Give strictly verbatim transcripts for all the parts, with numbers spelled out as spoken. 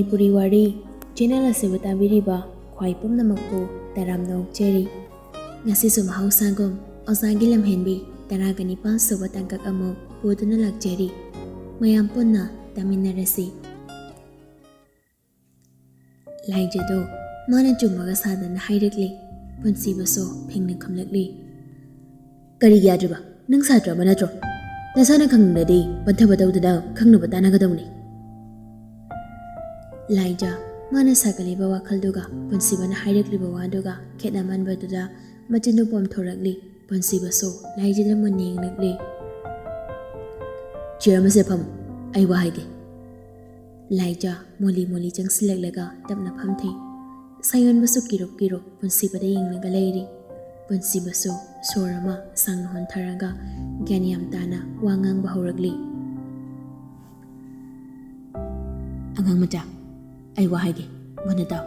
ꯃꯅꯤꯄꯨꯔꯤ ꯋꯥꯔꯤ ꯆꯦꯅꯦꯜ ꯑꯁꯤꯕꯨ ꯇꯥꯕꯤꯔꯤꯕ ꯈ꯭ꯋꯥꯏ ꯄꯨꯝꯅꯃꯛꯄꯨ ꯇꯔꯥꯝꯅ ꯑꯣꯛꯆꯔꯤ꯫ ꯉꯁꯤꯁꯨ ꯃꯍꯧꯁꯥꯒꯨꯝ ꯑꯣꯖꯥꯒꯤ ꯂꯝꯍꯦꯟꯕꯤ ꯇꯔꯥꯒ ꯅꯤꯄꯥꯜ ꯁꯨꯕ ꯇꯥꯡꯀꯛ ꯑꯃꯨꯛ ꯄꯨꯗꯨꯅ ꯂꯥꯛꯆꯔꯤ꯫ ꯃꯌꯥꯝ ꯄꯨꯟꯅ ꯇꯥꯃꯤꯟꯅꯔꯁꯤ꯫ ꯂꯥꯏꯖꯗꯣ ꯃꯥꯅ ꯆꯨꯝꯃꯒ ꯁꯥꯗꯅ ꯍꯥꯏꯔꯛꯂꯤ꯫ ꯄꯨꯟꯁꯤꯕꯁꯨ ꯐꯦꯡꯅ ꯈꯨꯝꯂꯛꯂꯤ꯫ ꯀꯔꯤꯒꯤ ꯌꯥꯗ꯭ꯔꯤꯕ? ꯅꯪ ꯁꯥꯇ꯭ꯔ ꯑꯃ ꯅꯠꯇ꯭ꯔꯣ? ꯅꯁꯥꯅ ꯈꯪꯅꯤꯡꯂꯗꯤ ꯄꯟꯊꯕ ꯇꯧꯗꯅ ꯈꯪꯅꯕ ꯇꯥꯟꯅꯒꯗꯧꯅꯤ꯫ ꯂꯥꯏꯖ ꯃꯥꯅ ꯁꯥꯒꯠꯂꯤꯕ ꯋꯥꯈꯜꯗꯨꯒ ꯄꯨꯟꯁꯤꯕꯅ ꯍꯥꯏꯔꯛꯂꯤꯕ ꯋꯥꯗꯨꯒ ꯈꯦꯠꯅꯃꯟꯕꯗꯨꯗ ꯃꯆꯤꯟꯗꯨ ꯄꯣꯝꯊꯣꯔꯛꯂꯤ꯫ ꯄꯨꯟꯁꯤꯕꯁꯨ ꯂꯥꯏꯖꯗ ꯃꯨꯟꯅ ꯌꯦꯡꯂꯛꯂꯤ꯫ ꯆꯤꯌꯔ ꯑꯃꯁꯦ ꯐꯝꯃꯨ, ꯑꯩ ꯋꯥ ꯍꯥꯏꯒꯦ꯫ ꯂꯥꯏꯖ ꯃꯣꯂꯤ ꯃꯣꯂꯤ ꯆꯪꯁꯤꯜꯂꯛꯂꯒ ꯇꯞꯅ ꯐꯝꯊꯩ꯫ ꯁꯥꯌꯣꯟꯕꯁꯨ ꯀꯤꯔꯨꯞ ꯀꯤꯔꯨꯞ ꯄꯨꯟꯁꯤꯕꯗ ꯌꯦꯡꯂꯒ ꯂꯩꯔꯤ꯫ ꯄꯨꯟꯁꯤꯕꯁꯨ ꯁꯣꯔ ꯑꯃ ꯁꯥꯡꯅ ꯍꯣꯟꯊꯔꯒ ꯒ꯭ꯌꯥꯟ ꯌꯥꯝ ꯇꯥꯅ ꯋꯥ ꯉꯥꯡꯕ ꯍꯧꯔꯛꯂꯤ꯫ ꯑꯉꯥꯡ ꯃꯆꯥ, ꯑꯩ ꯋꯥ ꯍꯥꯏꯒꯦ, ꯃꯨꯟꯅ ꯇꯥꯎ꯫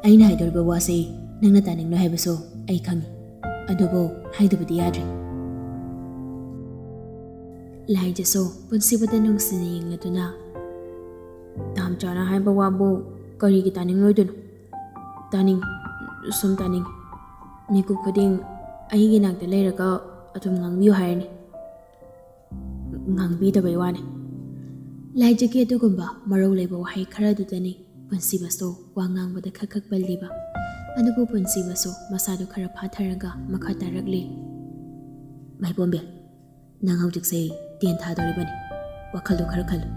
ꯑꯩꯅ ꯍꯥꯏꯗꯧꯔꯤꯕ ꯋꯥꯁꯤ ꯅꯪꯅ ꯇꯥꯅꯤꯡꯂꯣꯏ ꯍꯥꯏꯕꯁꯨ ꯑꯩ ꯈꯪꯏ, ꯑꯗꯨꯕꯨ ꯍꯥꯏꯗꯕꯗꯤ ꯌꯥꯗ꯭ꯔꯦ꯫ ꯂꯥꯏꯖꯁꯨ ꯄꯨꯟꯁꯤꯕꯗ ꯅꯨꯡꯁꯤꯅ ꯌꯦꯡꯂꯗꯨꯅ, ꯇꯥꯝꯆꯥꯅ ꯍꯥꯏꯕ ꯋꯥꯕꯨ ꯀꯔꯤꯒꯤ ꯇꯥꯅꯤꯡꯂꯣꯏꯗꯣꯏꯅꯣ? ꯇꯥꯅꯤꯡ, ꯁꯨꯝ ꯇꯥꯅꯤꯡ꯫ ꯃꯤꯀꯨꯞ ꯈꯨꯗꯤꯡ ꯑꯩꯒꯤ ꯅꯥꯛꯇ ꯂꯩꯔꯒ ꯑꯗꯨꯝ ꯉꯥꯡꯕꯤꯌꯨ ꯍꯥꯏꯔꯅꯤ꯫ ꯉꯥꯡꯕꯤꯗꯕꯩ ꯋꯥꯅꯤ꯫ ꯂꯥꯏꯖꯒꯤ ꯑꯗꯨꯒꯨꯝꯕ ꯃꯔꯧ ꯂꯩꯕ ꯋꯥꯍꯩ ꯈꯔꯗꯨꯗꯅꯤ ꯄꯨꯟꯁꯤꯕꯁꯨ ꯋꯥ ꯉꯥꯡꯕꯗ ꯈꯛ ꯈꯛ ꯄꯜꯂꯤꯕ꯫ ꯑꯗꯨꯕꯨ ꯄꯨꯟꯁꯤꯕꯁꯨ ꯃꯁꯥꯗꯨ ꯈꯔ ꯐꯥꯊꯔꯒ ꯃꯈꯥ ꯇꯥꯔꯛꯂꯤ꯫ ꯃꯥꯏꯕꯣꯝꯕꯤ, ꯅꯪ ꯍꯧꯖꯤꯛꯁꯦ ꯇꯦꯟ ꯊꯥꯗꯧꯔꯤꯕꯅꯤ꯫ ꯋꯥꯈꯜꯗꯣ ꯈꯔ ꯈꯜꯂꯨ꯫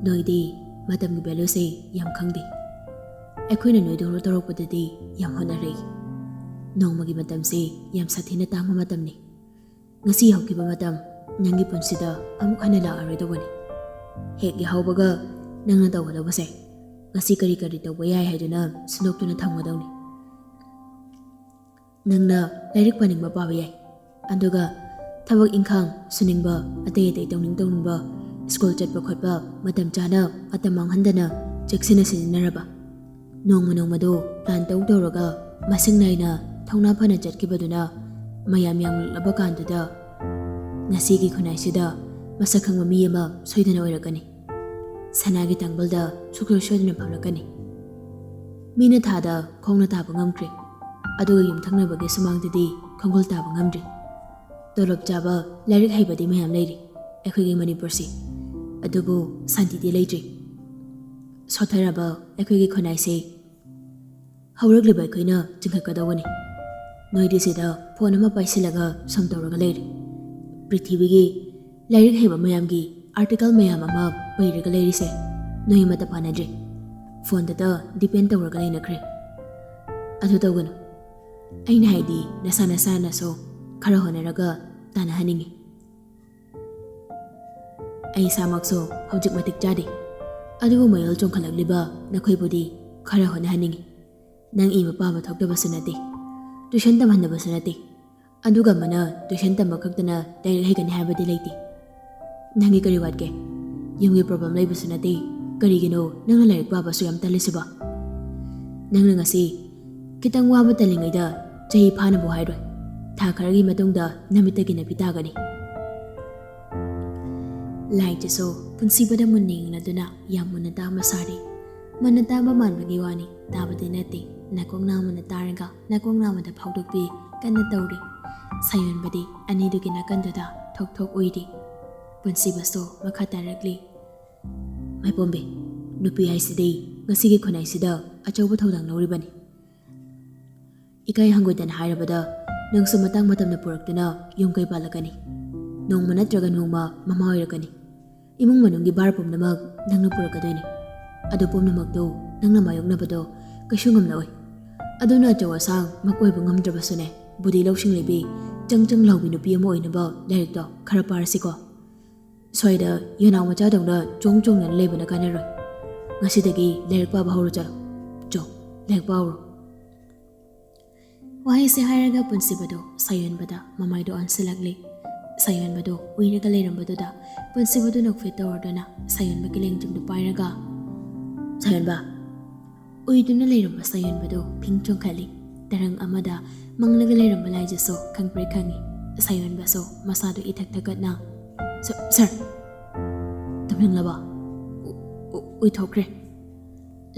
ꯅꯣꯏꯗꯤ ꯃꯇꯝꯒꯤ ꯚꯦꯂꯨꯁꯦ ꯌꯥꯝ ꯈꯪꯗꯦ꯫ ꯑꯩꯈꯣꯏꯅ ꯅꯣꯏꯗꯧꯅ ꯇꯧꯔꯛꯄꯗꯗꯤ ꯌꯥꯝ ꯍꯣꯠꯅꯔꯛꯏ꯫ ꯅꯣꯡꯃꯒꯤ ꯃꯇꯝꯁꯦ ꯌꯥꯝ ꯁꯥꯊꯤꯅ ꯇꯥꯡꯕ ꯃꯇꯝꯅꯤ꯫ ꯉꯁꯤ ꯍꯧꯈꯤꯕ ꯃꯇꯝ ꯅꯪꯒꯤ ꯄꯨꯟꯁꯤꯗ ꯑꯃꯨꯛ ꯍꯟꯅ ꯂꯥꯛꯑꯔꯣꯏꯗꯧꯕꯅꯤ꯫ ꯍꯦꯛ ꯌꯥꯍꯧꯕꯒ ꯅꯪꯅ ꯇꯧꯒꯗꯧꯕꯁꯦ, ꯉꯁꯤ ꯀꯔꯤ ꯀꯔꯤ ꯇꯧꯕ ꯌꯥꯏ ꯍꯥꯏꯗꯨꯅ ꯁꯤꯟꯗꯣꯛꯇꯨꯅ ꯊꯝꯒꯗꯧꯅꯤ꯫ ꯅꯪꯅ ꯂꯥꯏꯔꯤꯛ ꯄꯥꯅꯤꯡꯕ ꯄꯥꯕ ꯌꯥꯏ, ꯑꯗꯨꯒ ꯊꯕꯛ ꯏꯪꯈꯥꯡ ꯁꯨꯅꯤꯡꯕ, ꯑꯇꯩ ꯑꯇꯩ ꯇꯧꯅꯤꯡ ꯇꯧꯅꯤꯡꯕ, ꯁ꯭ꯀꯨꯜ ꯆꯠꯄ ꯈꯣꯠꯄ ꯃꯇꯝ ꯆꯥꯅ, ꯃꯇꯝ ꯃꯥꯡꯍꯟꯗꯅ ꯆꯦꯛꯁꯤꯟꯅ ꯁꯤꯖꯤꯟꯅꯔꯕ꯫ ꯅꯣꯡꯃ ꯅꯣꯡꯃꯗꯨ ꯄ꯭ꯂꯥꯟ ꯇꯧ ꯇꯧꯔꯒ ꯃꯁꯤꯡ ꯅꯥꯏꯅ ꯊꯧꯅꯥ ꯐꯅ ꯆꯠꯈꯤꯕꯗꯨꯅ ꯃꯌꯥꯝ ꯌꯥꯝꯂꯛꯂꯕ ꯀꯥꯟꯗꯨꯗ ꯉꯁꯤꯒꯤ ꯈꯨꯟꯅꯥꯏꯁꯤꯗ ꯃꯁꯛ ꯈꯪꯕ ꯃꯤ ꯑꯃ ꯁꯣꯏꯗꯅ ꯑꯣꯏꯔꯛꯀꯅꯤ꯫ ꯁꯅꯥꯒꯤ ꯇꯥꯡꯕꯜꯗ ꯁꯨꯛꯁꯣꯏ ꯁꯣꯏꯗꯅ ꯐꯝꯂꯛꯀꯅꯤ꯫ ꯃꯤꯅ ꯊꯥꯗ ꯈꯣꯡꯅ ꯇꯥꯕ ꯉꯝꯈ꯭ꯔꯦ, ꯑꯗꯨꯒ ꯌꯨꯝꯊꯪꯅꯕꯒꯤ ꯁꯨꯃꯥꯡꯗꯗꯤ ꯈꯣꯡꯒꯨꯜ ꯇꯥꯕ ꯉꯝꯗ꯭ꯔꯤ꯫ ꯇꯣꯂꯣꯞ ꯆꯥꯕ, ꯂꯥꯏꯔꯤꯛ ꯍꯩꯕꯗꯤ ꯃꯌꯥꯝ ꯂꯩꯔꯤ ꯑꯩꯈꯣꯏꯒꯤ ꯃꯅꯤꯄꯨꯔꯁꯤ, ꯑꯗꯨꯕꯨ ꯁꯥꯟꯇꯤꯗꯤ ꯂꯩꯇ꯭ꯔꯤ꯫ ꯁꯣꯠꯊꯔꯕ ꯑꯩꯈꯣꯏꯒꯤ ꯈꯨꯟꯅꯥꯏꯁꯦ ꯍꯧꯔꯛꯂꯤꯕ ꯑꯩꯈꯣꯏꯅ ꯆꯤꯡꯈꯠꯀꯗꯧꯕꯅꯤ꯫ ꯅꯣꯏꯗꯤ ꯁꯤꯗ ꯐꯣꯟ ꯑꯃ ꯄꯥꯏꯁꯤꯜꯂꯒ ꯁꯨꯝ ꯇꯧꯔꯒ ꯂꯩꯔꯦ꯫ ꯄ꯭ꯔꯤꯊꯤꯕꯤꯒꯤ ꯂꯥꯏꯔꯤꯛ ꯍꯩꯕ ꯃꯌꯥꯝꯒꯤ ꯑꯥꯔꯇꯤꯀꯜ ꯃꯌꯥꯝ ꯑꯃ ꯄꯩꯔꯒ ꯂꯩꯔꯤꯁꯦ ꯅꯣꯏ ꯑꯃꯠꯇ ꯄꯥꯅꯗ꯭ꯔꯤ꯫ ꯐꯣꯟꯗꯇ ꯗꯤꯄꯦꯟ ꯇꯧꯔꯒ ꯂꯩꯅꯈ꯭ꯔꯦ꯫ ꯑꯗꯨ ꯇꯧꯒꯅꯨ꯫ ꯑꯩꯅ ꯍꯥꯏꯗꯤ ꯅꯁꯥ ꯅꯁꯥꯅꯁꯨ ꯈꯔ ꯍꯣꯠꯅꯔꯒ ꯇꯥꯟꯅꯍꯟꯅꯤꯡꯉꯤ꯫ ꯑꯩ ꯏꯁꯥꯃꯛꯁꯨ ꯍꯧꯖꯤꯛ ꯃꯇꯤꯛ ꯆꯥꯗꯦ, ꯑꯗꯨꯕꯨ ꯃꯌꯣꯜ ꯆꯣꯡꯈꯠꯂꯛꯂꯤꯕ ꯅꯈꯣꯏꯕꯨꯗꯤ ꯈꯔ ꯍꯣꯠꯅꯍꯟꯅꯤꯡꯉꯤ꯫ ꯅꯪ ꯏꯕ ꯄꯥꯕ ꯊꯣꯛꯇꯕꯁꯨ ꯅꯠꯇꯦ, ꯇ꯭ꯌꯨꯁꯟ ꯇꯝꯍꯟꯗꯕꯁꯨ ꯅꯠꯇꯦ, ꯑꯗꯨꯒ ꯑꯃꯅ ꯇ꯭ꯌꯨꯁꯟ ꯇꯝꯕ ꯈꯛꯇꯅ ꯂꯥꯏꯔꯤꯛ ꯍꯩꯒꯅꯤ ꯍꯥꯏꯕꯗꯤ ꯂꯩꯇꯦ꯫ ꯅꯪꯒꯤ ꯀꯔꯤ ꯋꯥꯠꯀꯦ? ꯌꯨꯝꯒꯤ ꯄ꯭ꯔꯣꯕ꯭ꯂꯦꯝ ꯂꯩꯕꯁꯨ ꯅꯠꯇꯦ, ꯀꯔꯤꯒꯤꯅꯣ ꯅꯪꯅ ꯂꯥꯏꯔꯤꯛ ꯄꯥꯕꯁꯨ ꯌꯥꯝ ꯇꯜꯂꯤꯁꯤꯕꯣ? ꯅꯪꯅ ꯉꯁꯤ ꯈꯤꯇꯪ ꯋꯥꯕ ꯇꯜꯂꯤꯉꯩꯗ ꯆꯍꯤ ꯐꯥꯅꯕꯨ ꯍꯥꯏꯔꯣꯏ, ꯊꯥ ꯈꯔꯒꯤ ꯃꯇꯨꯡꯗ ꯅꯃꯤꯠꯇꯒꯤ ꯅꯥꯄꯤ ꯇꯥꯒꯅꯤ꯫ ꯂꯥꯏꯠꯁꯤꯁꯨ ꯄꯨꯟꯁꯤꯕꯗ ꯃꯨꯟꯅ ꯌꯦꯡꯂꯗꯨꯅ ꯌꯥꯝ ꯃꯨꯟꯅ ꯇꯥꯕ ꯁꯥꯔꯤ꯫ ꯃꯨꯟꯅ ꯇꯥꯕ ꯃꯥꯟꯕꯒꯤ ꯋꯥꯅꯤ, ꯇꯥꯕꯗꯤ ꯅꯠꯇꯦ꯫ ꯅꯥꯀꯣꯡ ꯅꯥꯝꯃꯅ ꯇꯥꯔꯒ ꯅꯥꯀꯣꯡ ꯅꯥꯝꯃꯗ ꯐꯥꯎꯗꯣꯛꯄꯤ ꯀꯟꯅ ꯇꯧꯔꯤ꯫ ꯁꯥꯌꯣꯟꯕꯗꯤ ꯑꯅꯤꯗꯨꯒꯤ ꯅꯥꯀꯟꯗꯨꯗ ꯊꯣꯛ ꯊꯣꯛ ꯎꯏꯔꯤ꯫ ꯄꯨꯟꯁꯤꯕꯁꯨ ꯃꯈꯥ ꯇꯥꯔꯛꯂꯤ꯫ ꯃꯥꯏꯄꯣꯝꯕꯤ, ꯅꯨꯄꯤ ꯍꯥꯏꯁꯤꯗꯤ ꯉꯁꯤꯒꯤ ꯈꯨꯟꯅꯥꯏꯁꯤꯗ ꯑꯆꯧꯕ ꯊꯧꯗꯥꯡ ꯂꯧꯔꯤꯕꯅꯤ꯫ ꯏꯀꯥꯏ ꯍꯪꯒꯣꯏꯗꯅ ꯍꯥꯏꯔꯕꯗ, ꯅꯪꯁꯨ ꯃꯇꯥꯡ ꯃꯇꯝꯅ ꯄꯨꯔꯛꯇꯨꯅ ꯌꯨꯝ ꯀꯩ ꯄꯥꯜꯂꯛꯀꯅꯤ꯫ ꯅꯣꯡꯃ ꯅꯠꯇ꯭ꯔꯒ ꯅꯣꯡꯃ ꯃꯃꯥ ꯑꯣꯏꯔꯛꯀꯅꯤ꯫ ꯏꯃꯨꯡ ꯃꯅꯨꯡꯒꯤ ꯚꯥꯔ ꯄꯨꯝꯅꯃꯛ ꯅꯪꯅ ꯄꯨꯔꯛꯀꯗꯣꯏꯅꯤ꯫ ꯑꯗꯨ ꯄꯨꯝꯅꯃꯛꯇꯨ ꯅꯪꯅ ꯃꯥꯌꯣꯛꯅꯕꯗꯣ ꯀꯩꯁꯨ ꯉꯝꯂꯛꯑꯣꯏ꯫ ꯑꯗꯨꯅ ꯑꯆꯧ ꯑꯁꯥꯡ ꯃꯀꯣꯏꯕ ꯉꯝꯗ꯭ꯔꯕꯁꯨꯅꯦ, ꯕꯨꯙꯤ ꯂꯧꯁꯤꯡ ꯂꯩꯕꯤ, ꯆꯪ ꯆꯪ ꯂꯥꯎꯕꯤ ꯅꯨꯄꯤ ꯑꯃ ꯑꯣꯏꯅꯕ ꯂꯥꯏꯔꯤꯛꯇꯣ ꯈꯔ ꯄꯥꯔꯁꯤꯀꯣ꯫ ꯁ꯭ꯋꯥꯏꯗ ꯌꯦꯅꯥꯎ ꯃꯆꯥꯗꯧꯅ ꯆꯣꯡ ꯆꯣꯡꯗꯅ ꯂꯩꯕꯅ ꯀꯥꯟꯅꯔꯣꯏ꯫ ꯉꯁꯤꯗꯒꯤ ꯂꯥꯏꯔꯤꯛ ꯄꯥꯕ ꯍꯧꯔꯣ, ꯆꯠꯂꯣ꯫ ꯆꯣ, ꯂꯥꯏꯔꯤꯛ ꯄꯥꯍꯧꯔꯣ꯫ ꯋꯥꯍꯩꯁꯦ ꯍꯥꯏꯔꯒ ꯄꯨꯟꯁꯤꯕꯗꯣ ꯁꯥꯌꯣꯟꯕꯗ ꯃꯃꯥꯏꯗꯣ ꯑꯣꯟꯁꯤꯜꯂꯛꯂꯦ꯫ ꯁꯥꯌꯣꯟꯕꯗꯣ ꯎꯏꯔꯒ ꯂꯩꯔꯝꯕꯗꯨꯗ ꯄꯨꯟꯁꯤꯕꯗꯨ ꯅꯣꯛꯐꯦꯠ ꯇꯧꯔꯗꯨꯅ ꯁꯥꯌꯣꯟꯕꯒꯤ ꯂꯦꯡꯖꯨꯝꯗꯨ ꯄꯥꯏꯔꯒ, "ꯁꯥꯌꯣꯟꯕ!" ꯎꯏꯗꯨꯅ ꯂꯩꯔꯝꯕ ꯁꯥꯌꯣꯟꯕꯗꯨ ꯐꯤꯡ ꯆꯣꯡꯈꯠꯂꯤ꯫ ꯇꯔꯪ ꯑꯃꯗ ꯃꯪꯂꯒ ꯂꯩꯔꯝꯕ ꯂꯥꯏꯖꯁꯨ ꯈꯪꯄ꯭ꯔꯦꯛ ꯈꯪꯉꯤ꯫ ꯁꯥꯌꯣꯟꯕꯁꯨ ꯃꯁꯥꯗꯨ ꯏꯊꯛ ꯊꯛꯀꯠꯅ, "ꯁ-, ꯁꯥꯔ!" "ꯇꯨꯝꯅꯤꯡꯂꯕꯣ?" "ꯎ-, ꯎꯏꯊꯣꯛꯈ꯭ꯔꯦ꯫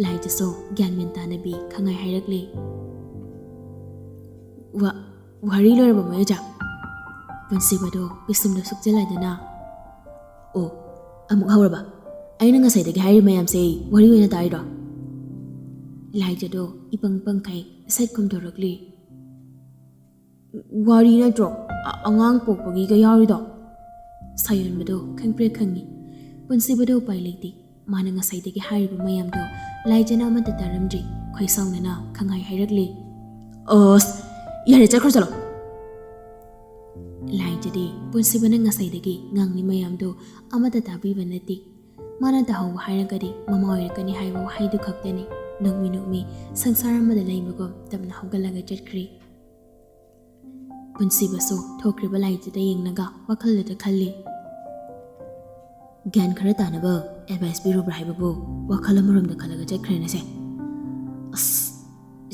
ꯂꯥꯏꯖꯁꯨ ꯒ꯭ꯌꯥꯟ ꯃꯦꯟ ꯇꯥꯅꯕꯤ ꯈꯪꯍꯥꯏ ꯍꯥꯏꯔꯛꯂꯦ꯫ "ꯋꯥ-, ꯋꯥꯔꯤ ꯂꯣꯏꯔꯕ ꯃꯣꯏ ꯑꯣꯖꯥ?" ꯄꯨꯟꯁꯤꯕꯗꯣ ꯄꯤꯁꯨꯝꯗ ꯁꯨꯛꯆꯜꯂꯗꯅ, "ꯑꯣ, ꯑꯃꯨꯛ ꯍꯧꯔꯕ? ꯑꯩꯅ ꯉꯁꯥꯏꯗꯒꯤ ꯍꯥꯏꯔꯤ ꯃꯌꯥꯝꯁꯦ ꯋꯥꯔꯤ ꯑꯣꯏꯅ ꯇꯥꯔꯤꯔꯣ?" ꯂꯥꯏꯖꯗꯣ ꯏꯄꯪ ꯄꯪꯈꯩ ꯁꯠ ꯈꯨꯝꯗꯣꯔꯛꯂꯤ꯫ "ꯋꯥꯔꯤ ꯅꯠꯇ꯭ꯔꯣ? ꯑ-, ꯑꯉꯥꯡ ꯄꯣꯛꯄꯒꯤꯒ ꯌꯥꯎꯔꯤꯗꯣ?" ꯁꯥꯌꯣꯟꯕꯗꯣ ꯈꯪꯄ꯭ꯔꯦꯛ ꯈꯪꯉꯤ꯫ ꯄꯨꯟꯁꯤꯕꯗꯣ ꯎꯄꯥꯏ ꯂꯩꯇꯦ꯫ ꯃꯥꯅ ꯉꯁꯥꯏꯗꯒꯤ ꯍꯥꯏꯔꯤꯕ ꯃꯌꯥꯝꯗꯣ ꯂꯥꯏꯖꯅ ꯑꯃꯠꯇ ꯇꯥꯔꯝꯗ꯭ꯔꯤ꯫ ꯈꯣꯏ ꯁꯥꯎꯅꯅ ꯈꯪꯍꯥꯏ ꯍꯥꯏꯔꯛꯂꯤ꯫ "ꯑꯁ, ꯌꯥꯔꯦ, ꯆꯠꯈ꯭ꯔꯣ ꯆꯠꯂꯣ!" ꯂꯥꯏꯖꯗꯤ ꯄꯨꯟꯁꯤꯕꯅ ꯉꯁꯥꯏꯗꯒꯤ ꯉꯥꯡꯂꯤ ꯃꯌꯥꯝꯗꯣ ꯑꯃꯠꯇ ꯇꯥꯕꯤꯕ ꯅꯠꯇꯦ꯫ ꯃꯥꯅ ꯇꯥꯍꯧꯕ ꯍꯥꯏꯔꯒꯗꯤ ꯃꯃꯥ ꯑꯣꯏꯔꯛꯀꯅꯤ ꯍꯥꯏꯕ ꯋꯥꯍꯩꯗꯨ ꯈꯛꯇꯅꯤ꯫ ꯅꯣꯛꯃꯤ ꯅꯣꯛꯃꯤ ꯁꯪꯁꯥꯔ ꯑꯃꯗ ꯂꯩꯕꯒꯨꯝ ꯇꯞꯅ ꯍꯧꯒꯠꯂꯒ ꯆꯠꯈ꯭ꯔꯤ꯫ ꯄꯨꯟꯁꯤꯕꯁꯨ ꯊꯣꯛꯈ꯭ꯔꯤꯕ ꯂꯥꯏꯖꯗ ꯌꯦꯡꯂꯒ ꯋꯥꯈꯜꯗꯨꯗ ꯈꯜꯂꯤ꯫ "ꯒ꯭ꯌꯥꯟ ꯈꯔ ꯇꯥꯅꯕ ꯑꯦꯗꯚꯥꯏꯁ ꯄꯤꯔꯨꯕ꯭ꯔꯥ ꯍꯥꯏꯕꯕꯨ ꯋꯥꯈꯜ ꯑꯃꯔꯣꯝꯗ ꯈꯜꯂꯒ ꯆꯠꯈ꯭ꯔꯦꯅꯦꯁꯦ꯫ ꯑꯁ,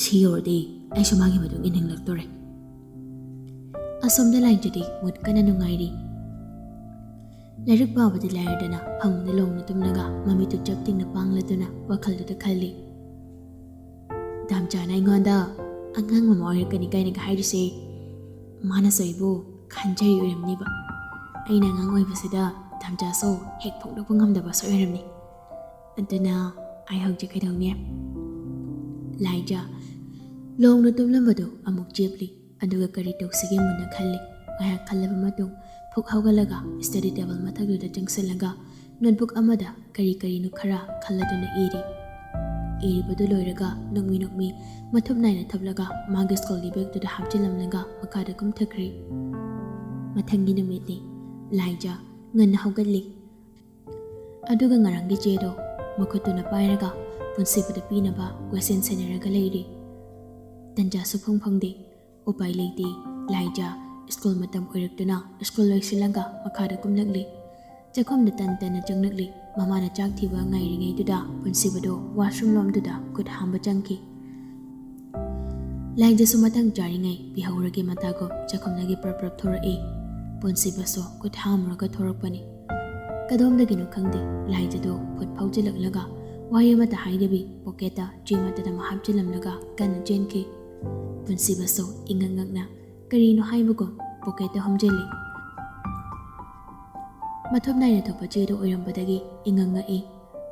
ꯁꯤ ꯌꯧꯔꯗꯤ ꯑꯩꯁꯨ ꯃꯥꯒꯤ ꯃꯇꯨꯡ ꯏꯟꯅꯤꯡꯂꯛꯇꯣꯔꯦ꯫" ꯑꯁꯣꯝꯗ ꯂꯥꯏꯖꯗꯤ ꯃꯨꯠ ꯀꯟꯅ ꯅꯨꯡꯉꯥꯏꯔꯤ꯫ ꯂꯥꯏꯔꯤꯛ ꯄꯥꯕꯗꯤ ꯂꯥꯏꯔꯗꯅ ꯐꯃꯨꯡꯗ ꯂꯣꯡꯅ ꯇꯨꯝꯂꯒ ꯃꯃꯤꯠꯇꯨ ꯆꯞ ꯇꯤꯡꯅ ꯄꯥꯡꯂꯗꯨꯅ ꯋꯥꯈꯜꯗꯨꯗ ꯈꯜꯂꯤ꯫ "ꯗꯥꯝꯆꯥꯅ ꯑꯩꯉꯣꯟꯗ ꯑꯉꯥꯡ ꯃꯃꯥ ꯑꯣꯏꯔꯛꯀꯅꯤ ꯀꯥꯏꯅꯒ ꯍꯥꯏꯔꯤꯁꯦ, ꯃꯥꯅꯁꯨ ꯑꯩꯕꯨ ꯈꯟꯖꯔꯤ ꯑꯣꯏꯔꯝꯅꯤꯕ꯫ ꯑꯩꯅ ꯑꯉꯥꯡ ꯑꯣꯏꯕꯁꯤꯗ ꯗꯥꯝꯆꯥꯁꯨ ꯍꯦꯛ ꯐꯣꯡꯗꯣꯛꯄ ꯉꯝꯗꯕ ꯁꯣꯏ ꯑꯣꯏꯔꯝꯅꯤ꯫ ꯑꯗꯨꯅ ꯑꯩ ꯍꯧꯖꯤꯛ ꯀꯩꯗꯧꯅꯤ?" ꯂꯥꯏꯖ ꯂꯣꯡꯅ ꯇꯨꯝꯂꯝꯕꯗꯨ ꯑꯃꯨꯛ ꯆꯦꯞꯂꯤ꯫ ꯑꯗꯨꯒ ꯀꯔꯤ ꯇꯧꯁꯤꯒꯦ ꯃꯨꯟꯅ ꯈꯜꯂꯤ꯫ ꯉꯥꯏꯍꯥꯛ ꯈꯜꯂꯕ ꯃꯇꯨꯡ ꯐꯨꯛ ꯍꯧꯒꯠꯂꯒ ꯁ꯭ꯇꯗꯤ ꯇꯦꯕꯜ ꯃꯊꯛꯇꯨꯗ ꯆꯪꯁꯤꯜꯂꯒ ꯅꯣꯠꯕꯨꯛ ꯑꯃꯗ ꯀꯔꯤ ꯀꯔꯤꯅꯣ ꯈꯔ ꯈꯜꯂꯗꯨꯅ ꯏꯔꯤ꯫ ꯏꯔꯤꯕꯗꯨ ꯂꯣꯏꯔꯒ ꯅꯣꯛꯃꯤ ꯅꯣꯛꯃꯤ ꯃꯊꯨꯞ ꯅꯥꯏꯅ ꯊꯞꯂꯒ ꯃꯥꯒꯤ ꯁ꯭ꯀꯨꯜꯒꯤ ꯕꯦꯒꯇꯨꯗ ꯍꯥꯞꯆꯤꯜꯂꯝꯂꯒ ꯃꯈꯥꯗ ꯀꯨꯝꯊꯈ꯭ꯔꯤ꯫ ꯃꯊꯪꯒꯤ ꯅꯨꯃꯤꯠꯅꯤ꯫ ꯂꯥꯏꯖ ꯉꯟꯅ ꯍꯧꯒꯠꯂꯤ꯫ ꯑꯗꯨꯒ ꯉꯔꯥꯡꯒꯤ ꯆꯦꯗꯣ ꯃꯈꯨꯠꯇꯨꯅ ꯄꯥꯏꯔꯒ ꯄꯨꯟꯁꯤꯕꯗ ꯄꯤꯅꯕ ꯀꯣꯏꯁꯦꯟ ꯁꯦꯟꯅꯔꯒ ꯂꯩꯔꯤ꯫ ꯇꯟꯖꯥꯁꯨ ꯐꯪ ꯐꯪꯗꯦ꯫ ꯎꯄꯥꯏ ꯂꯩꯇꯦ꯫ ꯂꯥꯏꯖ ꯁ꯭ꯀꯨꯜ ꯃꯇꯝ ꯑꯣꯏꯔꯛꯇꯨꯅ ꯁ꯭ꯀꯨꯜ ꯂꯣꯏꯁꯤꯜꯂꯒ ꯃꯈꯥꯗ ꯀꯨꯝꯂꯛꯂꯤ꯫ ꯆꯥꯛꯈꯨꯝꯗ ꯇꯟ ꯇꯟꯅ ꯆꯪꯂꯛꯂꯤ꯫ ꯃꯃꯥꯅ ꯆꯥꯛ ꯊꯤꯕ ꯉꯥꯏꯔꯤꯉꯩꯗꯨꯗ ꯄꯨꯟꯁꯤꯕꯗꯣ ꯋꯥꯁꯔꯨꯝ ꯂꯣꯝꯗꯨꯗ ꯈꯨꯠ ꯍꯥꯝꯕ ꯆꯪꯈꯤ꯫ ꯂꯥꯏꯖꯁꯨ ꯃꯇꯥꯡ ꯆꯥꯔꯤꯉꯩ ꯄꯤꯍꯧꯔꯒꯦ ꯃꯇꯥꯒꯨꯝ ꯆꯥꯛꯈꯨꯝꯗꯒꯤ ꯄ꯭ꯔꯞ ꯄ꯭ꯔꯞ ꯊꯣꯔꯛꯏ꯫ ꯄꯨꯟꯁꯤꯕꯁꯨ ꯈꯨꯠ ꯍꯥꯝꯃꯨꯔꯒ ꯊꯣꯔꯛꯄꯅꯤ꯫ ꯀꯗꯣꯝꯗꯒꯤꯅꯣ ꯈꯪꯗꯦ, ꯂꯥꯏꯖꯗꯣ ꯐꯨꯠ ꯐꯥꯎꯖꯤꯜꯂꯛꯂꯒ ꯋꯥꯍꯩ ꯑꯃꯠꯇ ꯍꯥꯏꯗꯕꯤ ꯄꯣꯀꯦꯠꯇ ꯆꯦ ꯃꯇꯠ ꯑꯃ ꯍꯥꯞꯆꯤꯜꯂꯝꯂꯒ ꯀꯟꯅ ꯆꯦꯟꯈꯤ꯫ ꯄꯨꯟꯁꯤꯕꯁꯨ ꯏꯉꯛ ꯉꯛꯅ ꯀꯔꯤꯅꯣ ꯍꯥꯏꯕꯒꯨꯝ ꯄꯣꯀꯦꯠꯇ ꯍꯨꯝꯖꯤꯜꯂꯤ꯫ ꯃꯊꯨꯞ ꯅꯥꯏꯅ ꯊꯣꯛꯄ ꯆꯦꯗꯨ ꯑꯣꯏꯔꯝꯕꯗꯒꯤ ꯏꯉꯛ ꯉꯛꯏ꯫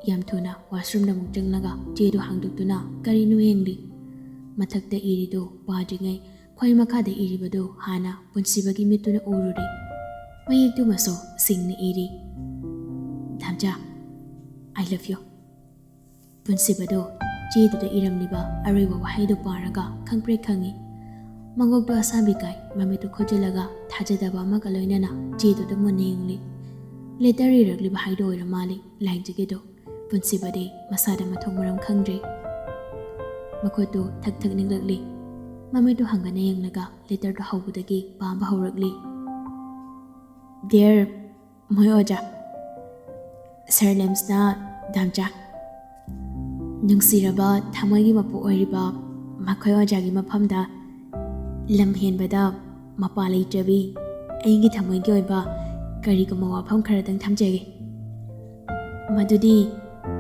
ꯌꯥꯝ ꯊꯨꯅ ꯋꯥꯁꯔꯨꯝꯗ ꯑꯃꯨꯛ ꯆꯪꯂꯒ ꯆꯦꯗꯨ ꯍꯥꯡꯗꯣꯛꯇꯨꯅ ꯀꯔꯤꯅꯣ ꯌꯦꯡꯂꯤ꯫ ꯃꯊꯛꯇ ꯏꯔꯤꯗꯨ ꯄꯥꯗ꯭ꯔꯤꯉꯩ ꯈ꯭ꯋꯥꯏ ꯃꯈꯥꯗ ꯏꯔꯤꯕꯗꯨ ꯍꯥꯟꯅ ꯄꯨꯟꯁꯤꯕꯒꯤ ꯃꯤꯠꯇꯨꯅ ꯎꯔꯨꯔꯦ꯫ ꯃꯌꯦꯛꯇꯨꯃꯁꯨ ꯁꯤꯡꯅ ꯏꯔꯤ, "ꯙꯥꯝꯆꯥ, I love you꯫" ꯄꯨꯟꯁꯤꯕꯗꯨ ꯆꯦꯗꯨꯗ ꯏꯔꯝꯂꯤꯕ ꯑꯔꯣꯏꯕ ꯋꯥꯍꯩꯗꯨ ꯄꯥꯔꯒ ꯈꯪꯄ꯭ꯔꯦꯛ ꯈꯪꯉꯤ꯫ ꯃꯉꯣꯛꯇꯨ ꯑꯁꯥꯕꯤ ꯀꯥꯏ, ꯃꯃꯤꯠꯇꯨ ꯈꯨꯖꯤꯜꯂꯒ ꯊꯥꯖꯗꯕ ꯑꯃꯒ ꯂꯣꯏꯅꯅ ꯆꯦꯗꯨꯗ ꯃꯨꯟꯅ ꯌꯦꯡꯂꯤ꯫ ꯂꯦꯇꯔ ꯏꯔꯛꯂꯤꯕ ꯍꯥꯏꯗꯨ ꯑꯣꯏꯔ ꯃꯥꯜꯂꯤ ꯂꯥꯏꯖꯒꯤꯗꯨ꯫ ꯄꯨꯟꯁꯤꯕꯗꯤ ꯃꯁꯥꯗ ꯃꯊꯣꯡ ꯃꯔꯝ ꯈꯪꯗ꯭ꯔꯤ꯫ ꯃꯈꯨꯠꯇꯨ ꯊꯛ ꯊꯛ ꯅꯤꯛꯂꯛꯂꯤ꯫ ꯃꯃꯤꯠꯇꯨ ꯍꯪꯒꯠꯅ ꯌꯦꯡꯂꯒ ꯂꯦꯇꯔꯗꯨ ꯍꯧꯕꯗꯒꯤ ꯄꯥꯕ ꯍꯧꯔꯛꯂꯤ꯫ "Dear ꯃꯈꯣꯏ ꯑꯣꯖꯥ, ꯁꯥꯔ ꯂꯦꯝꯁꯅ ꯙꯥꯝꯆꯥ, ꯅꯨꯡꯁꯤꯔꯕ ꯊꯃꯣꯏꯒꯤ ꯃꯄꯨ ꯑꯣꯏꯔꯤꯕ ꯃꯈꯣꯏ ꯑꯣꯖꯥꯒꯤ ꯃꯐꯝꯗ ꯂꯝ ꯍꯦꯟꯕꯗ ꯃꯄꯥ ꯂꯩꯇ꯭ꯔꯕꯤ ꯑꯩꯒꯤ ꯊꯃꯣꯏꯒꯤ ꯑꯣꯏꯕ ꯀꯔꯤꯒꯨꯝꯕ ꯋꯥꯐꯝ ꯈꯔꯗꯪ ꯊꯝꯖꯒꯦ꯫ ꯃꯗꯨꯗꯤ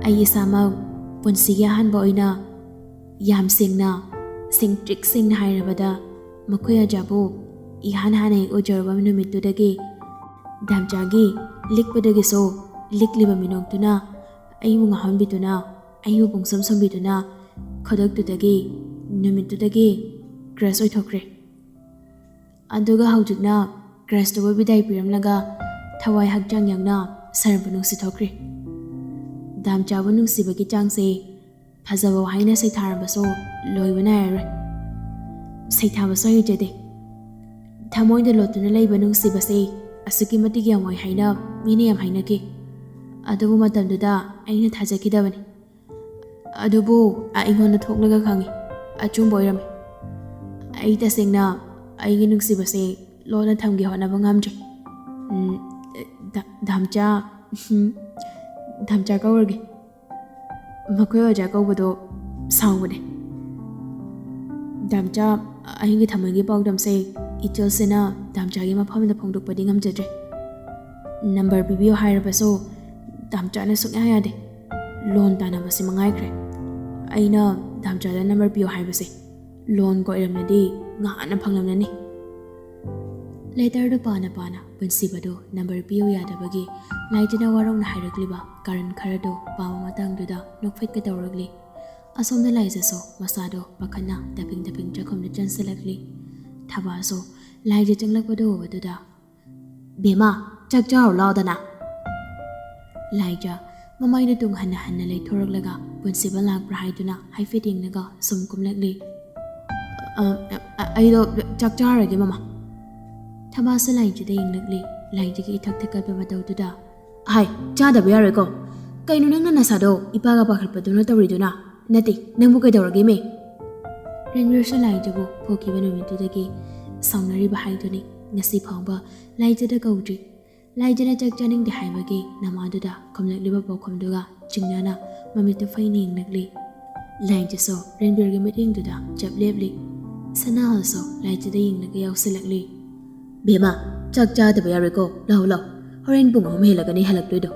ꯑꯩ ꯏꯁꯥꯃꯛ ꯄꯨꯟꯁꯤꯒꯤ ꯑꯍꯥꯟꯕ ꯑꯣꯏꯅ ꯌꯥꯝ ꯁꯦꯡꯅ, ꯁꯦꯡꯇ꯭ꯔꯤꯛ ꯁꯦꯡꯅ ꯍꯥꯏꯔꯕꯗ, ꯃꯈꯣꯏ ꯑꯣꯖꯥꯕꯨ ꯏꯍꯥꯟ ꯍꯥꯟꯅ ꯍꯦꯛ ꯎꯖꯔꯨꯕ ꯅꯨꯃꯤꯠꯇꯨꯗꯒꯤ ꯙꯥꯝꯆꯥꯒꯤ ꯂꯤꯛꯄꯗꯒꯤꯁꯨ ꯂꯤꯛꯂꯤꯕ ꯃꯤꯅꯣꯛꯇꯨꯅ ꯑꯩꯕꯨ ꯉꯥꯎꯍꯟꯕꯤꯗꯨꯅ, ꯑꯩꯕꯨ ꯄꯨꯡꯁꯨꯝ ꯁꯨꯝꯕꯤꯗꯨꯅ ꯈꯨꯗꯛꯇꯨꯗꯒꯤ, ꯅꯨꯃꯤꯠꯇꯨꯗꯒꯤ crush ꯑꯣꯏꯊꯣꯛꯈ꯭ꯔꯦ꯫ ꯑꯗꯨꯒ ꯍꯧꯖꯤꯛꯅ crushꯇꯨꯕꯨ ꯕꯤꯗꯥꯏ ꯄꯤꯔꯝꯂꯒ ꯊꯋꯥꯏ ꯍꯛꯆꯥꯡ ꯌꯥꯎꯅ ꯁꯥꯔꯕꯨ ꯅꯨꯡꯁꯤꯊꯣꯛꯈ꯭ꯔꯦ꯫ ꯙꯥꯝꯆꯥꯕꯨ ꯅꯨꯡꯁꯤꯕꯒꯤ ꯆꯥꯡꯁꯦ ꯐꯖꯕ ꯋꯥꯍꯩꯅ ꯁꯩꯊꯥꯔꯕꯁꯨ ꯂꯣꯏꯕ ꯅꯥꯏꯔꯔꯣꯏ꯫ ꯁꯩꯊꯥꯕꯁꯨ ꯍꯩꯖꯗꯦ꯫ ꯊꯃꯣꯏꯗ ꯂꯣꯠꯇꯨꯅ ꯂꯩꯕ ꯅꯨꯡꯁꯤꯕꯁꯦ ꯑꯁꯨꯛꯀꯤ ꯃꯇꯤꯛ ꯌꯥꯝ ꯑꯣꯏ ꯍꯥꯏꯅ ꯃꯤꯅ ꯌꯥꯝ ꯍꯥꯏꯅꯈꯤ꯫ ꯑꯗꯨꯕꯨ ꯃꯇꯝꯗꯨꯗ ꯑꯩꯅ ꯊꯥꯖꯈꯤꯗꯕꯅꯤ꯫ ꯑꯗꯨꯕꯨ ꯑꯩꯉꯣꯟꯗ ꯊꯣꯛꯂꯒ ꯈꯪꯉꯤ, ꯑꯆꯨꯝꯕ ꯑꯣꯏꯔꯝꯃꯤ꯫ ꯑꯩ ꯇꯁꯦꯡꯅ ꯑꯩꯒꯤ ꯅꯨꯡꯁꯤꯕꯁꯦ ꯂꯣꯟꯅ ꯊꯝꯒꯦ ꯍꯣꯠꯅꯕ ꯉꯝꯗ꯭ꯔꯦ꯫ ꯎꯝ, ꯙ-, ꯙꯥꯝꯆꯥ, ꯎꯝ, ꯙꯥꯝꯆꯥ ꯀꯧꯔꯒꯦ꯫ ꯃꯈꯣꯏ ꯑꯣꯖꯥ ꯀꯧꯕꯗꯣ ꯁꯥꯎꯕꯅꯦ꯫ ꯙꯥꯝꯆꯥ, ꯑꯩꯒꯤ ꯊꯃꯣꯏꯒꯤ ꯄꯥꯎꯗꯝꯁꯦ ꯏꯆꯜꯁꯤꯅ ꯙꯥꯝꯆꯥꯒꯤ ꯃꯐꯝꯗ ꯐꯣꯡꯗꯣꯛꯄꯗꯤ ꯉꯝꯖꯗ꯭ꯔꯦ꯫ ꯅꯝꯕꯔ ꯄꯤꯕꯤꯌꯨ ꯍꯥꯏꯔꯕꯁꯨ ꯗꯥꯝꯆꯥꯅ ꯁꯨꯡꯌꯥ ꯌꯥꯗꯦ꯫ ꯂꯣꯟ ꯇꯥꯟꯅꯕꯁꯤ ꯃꯉꯥꯏꯈ꯭ꯔꯦ꯫ ꯑꯩꯅ ꯗꯥꯝꯆꯥꯗ ꯅꯝꯕꯔ ꯄꯤꯌꯨ ꯍꯥꯏꯕꯁꯦ ꯂꯣꯟꯒ ꯑꯣꯏꯔꯝꯂꯗꯤ ꯉꯍꯥꯟꯅ ꯐꯪꯂꯝꯂꯅꯤ꯫ ꯂꯦꯇꯔꯗꯨ ꯄꯥꯅ ꯄꯥꯅ ꯄꯨꯟꯁꯤꯕꯗꯨ ꯅꯝꯕꯔ ꯄꯤꯌꯨ ꯌꯥꯗꯕꯒꯤ ꯂꯥꯏꯖꯅ ꯋꯥꯔꯧꯅ ꯍꯥꯏꯔꯛꯂꯤꯕ ꯀꯥꯔꯟ ꯈꯔꯗꯨ ꯄꯥꯕ ꯃꯇꯥꯡꯗꯨꯗ ꯅꯣꯛꯐꯦꯠꯀ ꯇꯧꯔꯛꯂꯤ꯫ ꯑꯁꯣꯝꯗ ꯂꯥꯏꯖꯁꯨ ꯃꯁꯥꯗꯣ ꯄꯥꯈꯠꯅ ꯗꯐꯤꯡ ꯗꯐꯤꯡ ꯆꯥꯛꯈꯨꯝꯗ ꯆꯪꯁꯤꯜꯂꯛꯂꯤ꯫ ꯊꯕꯥꯁꯨ ꯂꯥꯏꯖ ꯆꯪꯂꯛꯄꯗꯨ ꯎꯕꯗꯨꯗ, "ꯕꯦꯝꯃ, ꯆꯥꯛ ꯆꯥꯔꯨ ꯂꯥꯎꯗꯅ!" ꯂꯥꯏꯖ ꯃꯃꯥꯏꯗ ꯇꯨꯡ ꯍꯟꯅ ꯍꯟꯅ ꯂꯩꯊꯣꯔꯛꯂꯒ ꯄꯨꯟꯁꯤꯕ ꯂꯥꯛꯄ꯭ꯔꯥ ꯍꯥꯏꯗꯨꯅ ꯍꯥꯏꯐꯦꯠ ꯌꯦꯡꯂꯒ ꯁꯨꯝ ꯀꯨꯝꯂꯛꯂꯤ꯫ "ꯑ, ꯑ, ꯑ, ꯑꯩꯗꯣ ꯆꯥꯛ ꯆꯥꯔꯒꯦ, ꯃꯃꯥ꯫" ꯊꯕꯥꯁꯨ ꯂꯥꯏꯖꯗ ꯌꯦꯡꯂꯛꯂꯤ꯫ ꯂꯥꯏꯖꯒꯤ ꯏꯊꯛ ꯊꯛꯀꯠꯄ ꯃꯇꯧꯗꯨꯗ, "ꯍꯥꯏ, ꯆꯥꯗꯕ ꯌꯥꯔꯣꯏꯀꯣ꯫ ꯀꯩꯅꯣ ꯅꯪꯅ ꯅꯁꯥꯗꯣ ꯏꯄꯥꯒ ꯄꯥꯈꯠꯄꯗꯧꯅ ꯇꯧꯔꯤꯗꯨꯅ? ꯅꯠꯇꯦ, ꯅꯪꯕꯨ ꯀꯩꯗꯧꯔꯒꯦ, ꯃꯦ?" ꯔꯟꯕꯤꯔꯁꯨ ꯂꯥꯏꯖꯕꯨ ꯐꯨꯈꯤꯕ ꯅꯨꯃꯤꯠꯇꯨꯗꯒꯤ ꯁꯥꯎꯅꯔꯤꯕ ꯍꯥꯏꯗꯨꯅꯤ꯫ ꯉꯁꯤ ꯐꯥꯎꯕ ꯂꯥꯏꯖꯗ ꯀꯧꯗ꯭ꯔꯤ꯫ ꯂꯥꯏꯖꯅ ꯆꯥꯛ ꯆꯥꯅꯤꯡꯗꯦ ꯍꯥꯏꯕꯒꯤ ꯅꯃꯥꯗꯨꯗ ꯈꯨꯝꯂꯛꯂꯤꯕ ꯄꯥꯎꯈꯨꯝꯗꯨꯒ ꯆꯤꯡꯅꯅ ꯃꯃꯤꯠꯇꯨ ꯐꯩꯅ ꯌꯦꯡꯂꯛꯂꯤ꯫ ꯂꯥꯏꯖꯁꯨ ꯔꯟꯕꯤꯔꯒꯤ ꯃꯤꯠꯌꯦꯡꯗꯨꯗ ꯆꯞ ꯂꯦꯞꯂꯤ꯫ ꯁꯅꯥꯍꯜꯁꯨ ꯂꯥꯏꯖꯗ ꯌꯦꯡꯂꯒ ꯌꯥꯎꯁꯤꯜꯂꯛꯂꯤ꯫ "ꯕꯦꯝꯃ, ꯆꯥꯛ ꯆꯥꯗꯕ ꯌꯥꯔꯣꯏꯀꯣ꯫ ꯂꯥꯎ, ꯂꯥꯎ꯫ ꯍꯣꯔꯦꯟ ꯄꯨꯡ ꯑꯍꯨꯝ ꯍꯦꯜꯂꯒꯅꯤ ꯍꯜꯂꯛꯇꯣꯏꯗꯣ꯫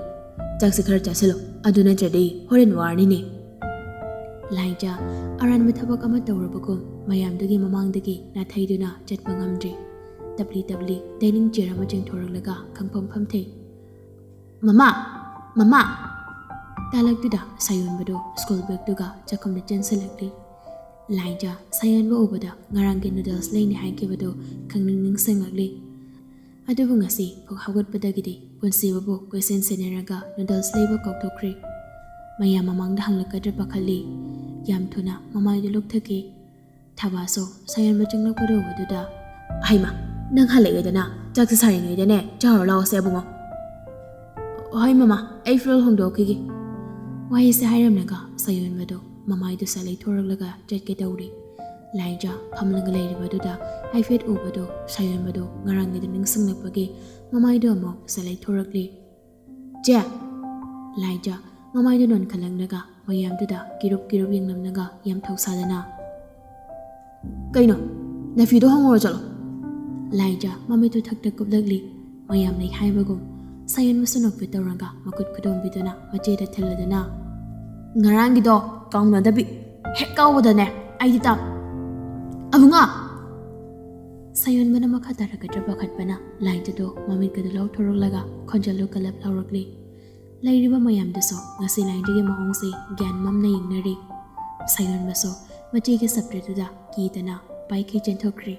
ꯆꯥꯛꯁꯦ ꯈꯔ ꯆꯥꯁꯤꯜꯂꯣ꯫ ꯑꯗꯨ ꯅꯠꯇ꯭ꯔꯗꯤ ꯍꯣꯔꯦꯟ ꯋꯥꯔꯅꯤꯅꯦ꯫" ꯂꯥꯏꯖ ꯑꯔꯥꯟꯕ ꯊꯕꯛ ꯑꯃ ꯇꯧꯔꯕꯒꯨꯝ ꯃꯌꯥꯝꯗꯨꯒꯤ ꯃꯃꯥꯡꯗꯒꯤ ꯅꯥꯊꯩꯗꯨꯅ ꯆꯠꯄ ꯉꯝꯗ꯭ꯔꯤ꯫ ꯇꯞꯂꯤ ꯇꯞꯂꯤ ꯗꯥꯏꯅꯤꯡ ꯆꯤꯌꯔ ꯑꯃ ꯆꯤꯡꯊꯣꯔꯛꯂꯒ ꯈꯪꯐꯝ ꯐꯝꯊꯩ꯫ "ꯃꯃꯥ! ꯃꯃꯥ!" ꯇꯥꯂꯛꯇꯨꯗ ꯁꯥꯌꯣꯟꯕꯗꯨ ꯁ꯭ꯀꯨꯜ ꯕꯦꯒꯇꯨꯒ ꯆꯥꯛꯈꯨꯝꯗ ꯆꯦꯟꯁꯤꯜꯂꯛꯂꯤ꯫ ꯂꯥꯏꯖ ꯁꯥꯌꯣꯟꯕ ꯎꯕꯗ ꯉꯔꯥꯡꯒꯤ ꯅꯨꯗꯜꯁ ꯂꯩꯅꯤ ꯍꯥꯏꯈꯤꯕꯗꯨ ꯈꯪꯅꯤꯡ ꯅꯤꯡꯁꯤꯡꯂꯛꯂꯤ꯫ ꯑꯗꯨꯕꯨ ꯉꯁꯤ ꯐꯨꯛ ꯍꯧꯒꯠꯄꯗꯒꯤꯗꯤ ꯄꯨꯟꯁꯤꯕꯕꯨ ꯀꯣꯏꯁꯦꯟ ꯁꯦꯟꯅꯔꯒ ꯅꯨꯗꯜꯁ ꯂꯩꯕ ꯀꯥꯎꯊꯣꯛꯈ꯭ꯔꯦ꯫ ꯃꯌꯥꯝ ꯃꯃꯥꯡꯗ ꯍꯪꯂꯛꯀꯗ꯭ꯔꯥ ꯄꯥꯈꯠꯂꯤ꯫ ꯌꯥꯝ ꯊꯨꯅ ꯃꯃꯥꯏꯗꯨ ꯂꯨꯛꯊꯈꯤ꯫ ꯊꯕꯥꯁꯨ ꯁꯥꯌꯣꯟꯕ ꯆꯪꯂꯛꯄꯗꯨ ꯎꯕꯗꯨꯗ, "ꯍꯩꯃꯥ, ꯅꯪ ꯍꯜꯂꯛꯑꯦꯗꯅ, ꯆꯥꯛꯁꯦ ꯁꯥꯔꯤꯉꯩꯗꯅꯦ ꯆꯥꯔꯨ ꯂꯥꯛꯑꯣꯁꯦ ꯑꯕꯨꯡꯉꯣ꯫" "ꯍꯣꯏ ꯃꯃꯥ, ꯑꯩ ꯐꯤꯔꯣꯜ ꯍꯣꯡꯗꯣꯛꯈꯤꯒꯦ꯫" ꯋꯥꯍꯩꯁꯦ ꯍꯥꯏꯔꯝꯂꯒ ꯁꯥꯌꯣꯟꯕꯗꯣ ꯃꯃꯥꯏꯗꯨ ꯁꯠ ꯂꯩꯊꯣꯔꯛꯂꯒ ꯆꯠꯀꯦ ꯇꯧꯔꯤ꯫ ꯂꯥꯏꯖ ꯐꯝꯂꯒ ꯂꯩꯔꯤꯕꯗꯨꯗ ꯍꯥꯏꯐꯦꯠ ꯎꯕꯗꯣ ꯁꯥꯌꯣꯟꯕꯗꯣ ꯉꯔꯥꯡꯒꯤꯗꯨ ꯅꯤꯡꯁꯤꯡꯂꯛꯄꯒꯤ ꯃꯃꯥꯏꯗꯨ ꯑꯃꯨꯛ ꯁꯠ ꯂꯩꯊꯣꯔꯛꯂꯤ꯫ "ꯆꯦ!" ꯂꯥꯏꯖ ꯃꯃꯥꯏꯗꯨ ꯅꯣꯟꯈꯠꯂꯛꯂꯒ ꯃꯌꯥꯝꯗꯨꯗ ꯀꯤꯔꯨꯞ ꯀꯤꯔꯨꯞ ꯌꯦꯡꯂꯝꯂꯒ ꯌꯥꯝ ꯊꯧꯁꯥꯗꯅ, "ꯀꯩꯅꯣ? ꯅꯐꯤꯗꯣ ꯍꯣꯡꯉꯨꯔꯣ ꯆꯠꯂꯣ꯫" ꯂꯥꯏꯖ ꯃꯃꯤꯠꯇꯨ ꯊꯛꯇ ꯀꯨꯞꯂꯛꯂꯤ꯫ ꯃꯌꯥꯝꯅ ꯍꯥꯏꯕꯒꯨꯝ ꯁꯌꯣꯟꯕꯁꯨ ꯅꯣꯛꯐꯦꯠ ꯇꯧꯔꯒ ꯃꯈꯨꯠ ꯈꯨꯗꯣꯝꯕꯤꯗꯨꯅ ꯃꯆꯦꯗ ꯊꯤꯜꯂꯗꯨꯅ, "ꯉꯔꯥꯡꯒꯤꯗꯣ ꯀꯥꯎꯅꯗꯕꯤ, ꯍꯦꯛ ꯀꯥꯎꯕꯗꯅꯦ ꯑꯩꯗꯤ ꯇꯥ-, ꯑꯕꯨꯡꯉꯣ!" ꯁꯌꯣꯟꯕꯅ ꯃꯈꯥ ꯇꯥꯔꯛꯀꯗ꯭ꯔꯥ ꯄꯥꯈꯠꯄꯅ ꯂꯥꯏꯖꯗꯣ ꯃꯃꯤꯠꯀꯗꯨ ꯂꯥꯎꯊꯣꯔꯛꯂꯒ ꯈꯣꯟꯖꯦꯜꯗꯨ ꯀꯜꯂꯞ ꯂꯥꯎꯔꯛꯂꯤ꯫ ꯂꯩꯔꯤꯕ ꯃꯌꯥꯝꯗꯨꯁꯨ ꯉꯁꯤ ꯂꯥꯏꯖꯒꯤ ꯃꯑꯣꯡꯁꯦ ꯒ꯭ꯌꯥꯟ ꯃꯝꯅ ꯌꯦꯡꯅꯔꯤ꯫ ꯁꯌꯣꯟꯕꯁꯨ ꯃꯆꯦꯒꯤ ꯁꯞꯇ꯭ꯔꯗꯨꯗ ꯀꯤꯗꯅ ꯄꯥꯏꯈꯩ ꯆꯦꯟꯊꯣꯛꯈ꯭ꯔꯤ꯫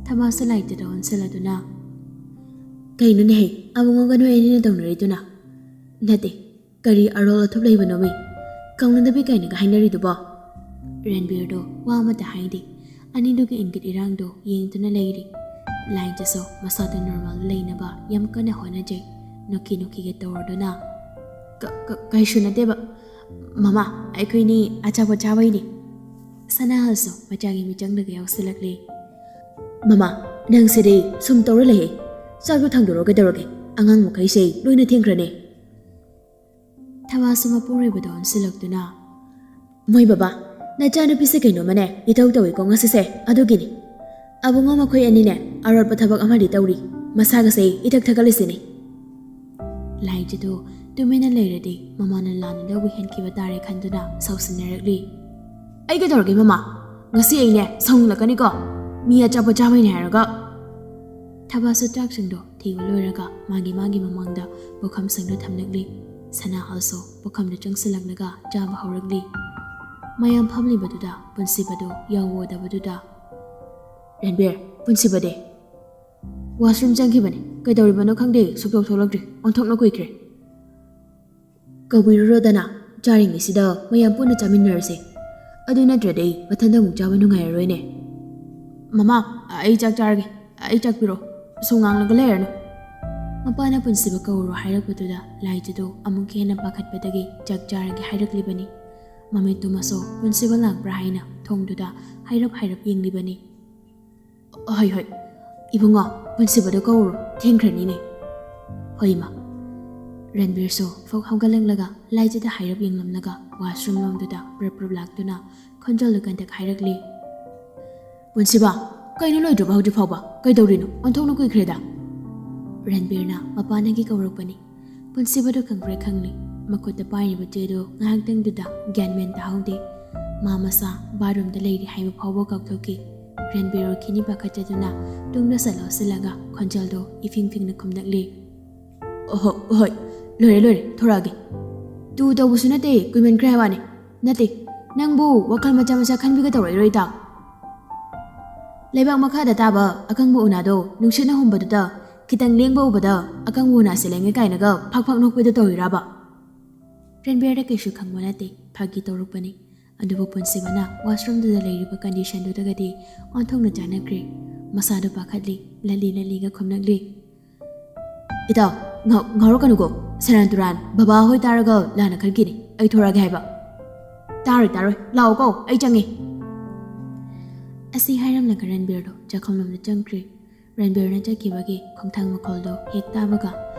ꯊꯕꯥꯁꯨ ꯂꯥꯏꯖꯗ ꯑꯣꯟꯁꯤꯜꯂꯗꯨꯅ, "ꯀꯩꯅꯣꯅꯦꯍꯦ, ꯑꯕꯨꯡꯉꯣꯒ ꯅꯣꯏ ꯑꯅꯤꯅ ꯇꯧꯅꯔꯤꯗꯨꯅ?" "ꯅꯠꯇꯦ, ꯀꯔꯤ ꯑꯔꯣꯜ ꯑꯊꯨꯞ ꯂꯩꯕꯅꯣꯃꯤ? ꯀꯥꯎꯅꯗꯕꯤ ꯀꯥꯏꯅꯒ ꯍꯥꯏꯅꯔꯤꯗꯨꯕꯣ?" ꯔꯟꯕꯤꯔꯗꯣ ꯋꯥ ꯑꯃꯠꯇ ꯍꯥꯏꯗꯦ꯫ ꯑꯅꯤꯗꯨꯒꯤ ꯏꯪꯒꯤꯠ ꯏꯔꯥꯡꯗꯣ ꯌꯦꯡꯗꯨꯅ ꯂꯩꯔꯤ꯫ ꯂꯥꯏꯖꯁꯨ ꯃꯁꯥꯗꯨ ꯅꯣꯔꯃꯦꯜꯗ ꯂꯩꯅꯕ ꯌꯥꯝ ꯀꯟꯅ ꯍꯣꯠꯅꯖꯩ꯫ ꯅꯣꯛꯀꯤ ꯅꯣꯛꯀꯤꯒ ꯇꯧꯔꯗꯨꯅ, "ꯀ-, ꯀ-, ꯀꯩꯁꯨ ꯅꯠꯇꯦꯕ, ꯃꯃꯥ, ꯑꯩꯈꯣꯏꯅꯤ ꯑꯆꯥꯄꯣꯠ ꯆꯥꯕꯩꯅꯦ꯫" ꯁꯅꯥꯍꯜꯁꯨ ꯃꯆꯥꯒꯤ ꯃꯤꯆꯪꯗꯒ ꯌꯥꯎꯁꯤꯜꯂꯛꯂꯤ꯫ "ꯃꯃꯥ, ꯅꯪꯁꯤꯗꯤ ꯁꯨꯝ ꯇꯧꯔ ꯂꯩꯌꯦ꯫ ꯆꯥꯛꯇꯣ ꯊꯥꯡꯗꯣꯔꯛꯑꯣ ꯀꯩꯗꯧꯔꯒꯦ? ꯑꯉꯥꯡ ꯃꯈꯩꯁꯦ ꯂꯣꯏꯅ ꯊꯦꯡꯈ꯭ꯔꯅꯤ꯫" ꯊꯕꯥꯁꯨ ꯃꯄꯨꯔꯣꯏꯕꯗ ꯑꯣꯟꯁꯤꯜꯂꯛꯇꯨꯅ, "ꯃꯣꯏ ꯕꯕꯥ, ꯅꯆꯥꯅꯨꯄꯤꯁꯦ ꯀꯩꯅꯣꯝꯃꯅꯦ ꯏꯇꯧ ꯇꯧꯏꯀꯣ ꯉꯁꯤꯁꯦ, ꯑꯗꯨꯒꯤꯅꯤ꯫ ꯑꯕꯨꯡꯉꯣ ꯃꯈꯣꯏ ꯑꯅꯤꯅꯦ ꯑꯔꯣꯠꯄ ꯊꯕꯛ ꯑꯃꯗꯤ ꯇꯧꯔꯤ, ꯃꯁꯥꯒꯁꯦ ꯏꯊꯛ ꯊꯛꯀꯠꯂꯤꯁꯤꯅꯤ꯫" ꯂꯥꯏꯖꯗꯨ ꯇꯨꯃꯤꯟꯅ ꯂꯩꯔꯗꯤ ꯃꯃꯥꯅ ꯂꯥꯟꯅ ꯂꯧꯕ ꯍꯦꯟꯈꯤꯕ ꯇꯥꯔꯦ ꯈꯟꯗꯨꯅ ꯁꯥꯎꯁꯤꯟꯅꯔꯛꯂꯤ꯫ "ꯑꯩ ꯀꯩꯗꯧꯔꯒꯦ ꯃꯃꯥ? ꯉꯁꯤ ꯑꯩꯅꯦ ꯁꯥꯎꯅꯤꯡꯂꯛꯀꯅꯤꯀꯣ, ꯃꯤ ꯑꯆꯥꯄꯣꯠ ꯆꯥꯕꯩꯅꯦ ꯍꯥꯏꯔꯒ꯫" ꯊꯕꯥꯁꯨ ꯆꯥꯛꯁꯤꯡꯗꯣ ꯊꯤꯕ ꯂꯣꯏꯔꯒ ꯃꯥꯒꯤ ꯃꯥꯒꯤ ꯃꯃꯥꯡꯗ ꯄꯨꯈꯝꯁꯤꯡꯗꯨ ꯊꯝꯂꯛꯂꯤ꯫ ꯁꯅꯥꯍꯜꯁꯨ ꯄꯨꯈꯝꯗꯨ ꯆꯪꯁꯤꯜꯂꯛꯂꯒ ꯆꯥꯕ ꯍꯧꯔꯛꯂꯤ꯫ ꯃꯌꯥꯝ ꯐꯝꯂꯤꯕꯗꯨꯗ ꯄꯨꯟꯁꯤꯕꯗꯨ ꯌꯥꯎꯑꯣꯗꯕꯗꯨꯗ, "ꯔꯟꯕꯤꯔ, ꯄꯨꯟꯁꯤꯕꯗꯤ?" "ꯋꯥꯁꯔꯨꯝ ꯆꯪꯈꯤꯕꯅꯤ, ꯀꯩꯗꯧꯔꯤꯕꯅꯣ ꯈꯪꯗꯦ, ꯁꯨꯛꯊꯣꯛ ꯊꯣꯛꯂꯛꯇ꯭ꯔꯤ, ꯑꯣꯟꯊꯣꯛꯅ ꯀꯨꯏꯈ꯭ꯔꯦ꯫" "ꯀꯧꯕꯤꯔꯨꯔꯣꯗꯅ, ꯆꯥꯔꯤꯉꯩꯁꯤꯗ ꯃꯌꯥꯝ ꯄꯨꯟꯅ ꯆꯥꯃꯤꯟꯅꯔꯁꯦ꯫ ꯑꯗꯨ ꯅꯠꯇ꯭ꯔꯗꯤ ꯃꯊꯟꯇ ꯑꯃꯨꯛ ꯆꯥꯕ ꯅꯨꯡꯉꯥꯏꯔꯔꯣꯏꯅꯦ꯫" "ꯃꯃꯥ, ꯑꯩ ꯆꯥꯛ ꯆꯥꯔꯒꯦ, ꯑꯩ ꯆꯥꯛ ꯄꯤꯔꯣ, ꯁꯨꯝ ꯉꯥꯡꯂꯒ ꯂꯩꯔꯅꯨ꯫" ꯃꯄꯥꯅ ꯄꯨꯟꯁꯤꯕ ꯀꯧꯔꯣ ꯍꯥꯏꯔꯛꯄꯗꯨꯗ ꯂꯥꯏꯖꯗꯨ ꯑꯃꯨꯛꯀ ꯍꯦꯟꯅ ꯄꯥꯈꯠꯄꯗꯒꯤ ꯆꯥꯛ ꯆꯥꯔꯒꯦ ꯍꯥꯏꯔꯛꯂꯤꯕꯅꯤ꯫ ꯃꯃꯤꯠꯇꯨꯃꯁꯨ ꯄꯨꯟꯁꯤꯕ ꯂꯥꯛꯄ꯭ꯔꯥ ꯍꯥꯏꯅ ꯊꯣꯡꯗꯨꯗ ꯍꯥꯏꯔꯞ ꯍꯥꯏꯔꯞ ꯌꯦꯡꯂꯤꯕꯅꯤ꯫ "ꯍꯣꯏ, ꯍꯣꯏ, ꯏꯕꯨꯡꯉꯣ, ꯄꯨꯟꯁꯤꯕꯗꯣ ꯀꯧꯔꯣ, ꯊꯦꯡꯈ꯭ꯔꯅꯤꯅꯦ꯫" "ꯍꯣꯏ, ꯏꯃꯥ꯫" ꯔꯟꯕꯤꯔꯁꯨ ꯐꯣꯛ ꯍꯧꯒꯠꯂꯛꯂꯒ ꯂꯥꯏꯖꯗ ꯍꯥꯏꯔꯞ ꯌꯦꯡꯂꯝꯂꯒ ꯋꯥꯁꯔꯨꯝ ꯂꯣꯝꯗꯨꯗ ꯄ꯭ꯔꯞ ꯄ꯭ꯔꯞ ꯂꯥꯛꯇꯨꯅ ꯈꯣꯟꯖꯦꯜꯗꯨ ꯀꯟꯇꯛ ꯍꯥꯏꯔꯛꯂꯤ꯫ "ꯄꯨꯟꯁꯤꯕ, ꯀꯩꯅꯣ ꯂꯣꯏꯗ꯭ꯔꯤꯕ ꯍꯧꯖꯤꯛ ꯐꯥꯎꯕ? ꯀꯩꯗꯧꯔꯤꯅꯣ? ꯑꯣꯟꯊꯣꯛꯅ ꯀꯨꯏꯈ꯭ꯔꯦꯗ꯫" ꯔꯟꯕꯤꯔꯅ ꯃꯄꯥꯟꯗꯒꯤ ꯀꯧꯔꯛꯄꯅꯤ꯫ ꯄꯨꯟꯁꯤꯕꯗꯨ ꯈꯪꯕ꯭ꯔꯥ ꯈꯪꯂꯤ, ꯃꯈꯨꯠꯇ ꯄꯥꯏꯔꯤꯕ ꯆꯦꯗꯨ ꯉꯥꯏꯍꯥꯛꯇꯪꯗꯨꯗ ꯒ꯭ꯌꯥꯟ ꯃꯦꯟ ꯇꯥꯍꯧꯗꯦ꯫ ꯃꯥ ꯃꯁꯥ ꯕꯥꯠꯔꯨꯝꯗ ꯂꯩꯔꯤ ꯍꯥꯏꯕ ꯐꯥꯎꯕ ꯀꯥꯎꯊꯣꯛꯈꯤ꯫ ꯔꯟꯕꯤꯔ ꯑꯣꯏꯈꯤꯅꯤ ꯄꯥꯈꯠꯆꯗꯨꯅ ꯇꯨꯡꯗ ꯆꯠ ꯂꯥꯎꯁꯤꯜꯂꯒ ꯈꯣꯟꯖꯦꯜꯗꯣ ꯏꯐꯤꯡ ꯐꯤꯡꯅ ꯈꯨꯝꯂꯛꯂꯤ꯫ "ꯑꯣꯍꯣ, ꯍꯣꯏ, ꯂꯣꯏꯔꯦ, ꯂꯣꯏꯔꯦ, ꯊꯣꯔꯛꯑꯒꯦ꯫ ꯇꯨ ꯇꯧꯕꯁꯨ ꯅꯠꯇꯦ, ꯀꯨꯏꯃꯟꯈ꯭ꯔꯦ ꯍꯥꯏꯕ ꯋꯥꯅꯤ꯫ ꯅꯠꯇꯦ, ꯅꯪꯕꯨ ꯋꯥꯈꯜ ꯃꯆꯥ ꯃꯆꯥ ꯈꯟꯕꯤꯒ ꯇꯧꯔꯛꯏꯔꯣ, ꯏꯇꯥꯎ? ꯂꯩꯕꯥꯛ ꯃꯈꯥꯗ ꯇꯥꯕ ꯑꯀꯪꯕ ꯎꯅꯥꯗꯣ ꯅꯨꯡꯁꯤꯠꯅ ꯍꯨꯝꯕꯗꯨꯗ ꯈꯤꯇꯪ ꯂꯦꯡꯕ ꯎꯕꯗ ꯑꯀꯪꯕ ꯎꯅꯥꯁꯦ ꯂꯦꯡꯉꯦ ꯀꯥꯏꯅꯒ ꯐꯥꯛ ꯐꯥꯛ ꯅꯣꯛꯄꯤꯗꯣ ꯇꯧꯔꯤꯔꯕ?" ꯔꯟꯕꯤꯔꯗ ꯀꯩꯁꯨ ꯈꯪꯕ ꯅꯠꯇꯦ, ꯐꯥꯒꯤ ꯇꯧꯔꯛꯄꯅꯤ꯫ ꯑꯗꯨꯕꯨ ꯄꯨꯟꯁꯤꯕꯅ ꯋꯥꯁꯔꯨꯝꯗꯨꯗ ꯂꯩꯔꯤꯕ ꯀꯟꯗꯤꯁꯟꯗꯨꯗꯒꯗꯤ ꯑꯣꯟꯊꯣꯛꯅ ꯆꯥꯟꯅꯈ꯭ꯔꯦ꯫ ꯃꯁꯥꯗꯣ ꯄꯥꯈꯠꯂꯤ, ꯂꯜꯂꯤ ꯂꯜꯂꯤꯒ ꯈꯨꯝꯂꯛꯂꯤ꯫ "ꯏꯇꯥꯎ, ꯉꯥꯎ-, ꯉꯥꯎꯔꯛꯀꯅꯨꯀꯣ꯫ ꯁꯦꯔꯥꯟ ꯇꯨꯔꯥꯟ ꯕꯕꯥ ꯍꯣꯏ ꯇꯥꯔꯒ ꯂꯥꯟꯅ ꯈꯟꯈꯤꯅꯤ꯫ ꯑꯩ ꯊꯣꯔꯛꯑꯒꯦ ꯍꯥꯏꯕ꯫" "ꯇꯥꯔꯣꯏ, ꯇꯥꯔꯣꯏ꯫ ꯂꯥꯛꯑꯣꯀꯣ, ꯑꯩ ꯆꯪꯉꯦ꯫" ꯑꯁꯤ ꯍꯥꯏꯔꯝꯂꯒ ꯔꯟꯕꯤꯔꯗꯣ ꯆꯥꯛꯈꯨꯝꯂꯣꯝꯗ ꯆꯪꯈ꯭ꯔꯦ꯫ ꯔꯟꯕꯤꯔꯅ ꯆꯠꯈꯤꯕꯒꯤ ꯈꯣꯡꯊꯥꯡ ꯃꯈꯣꯜꯗꯣ ꯍꯦꯛ ꯇꯥꯕꯒ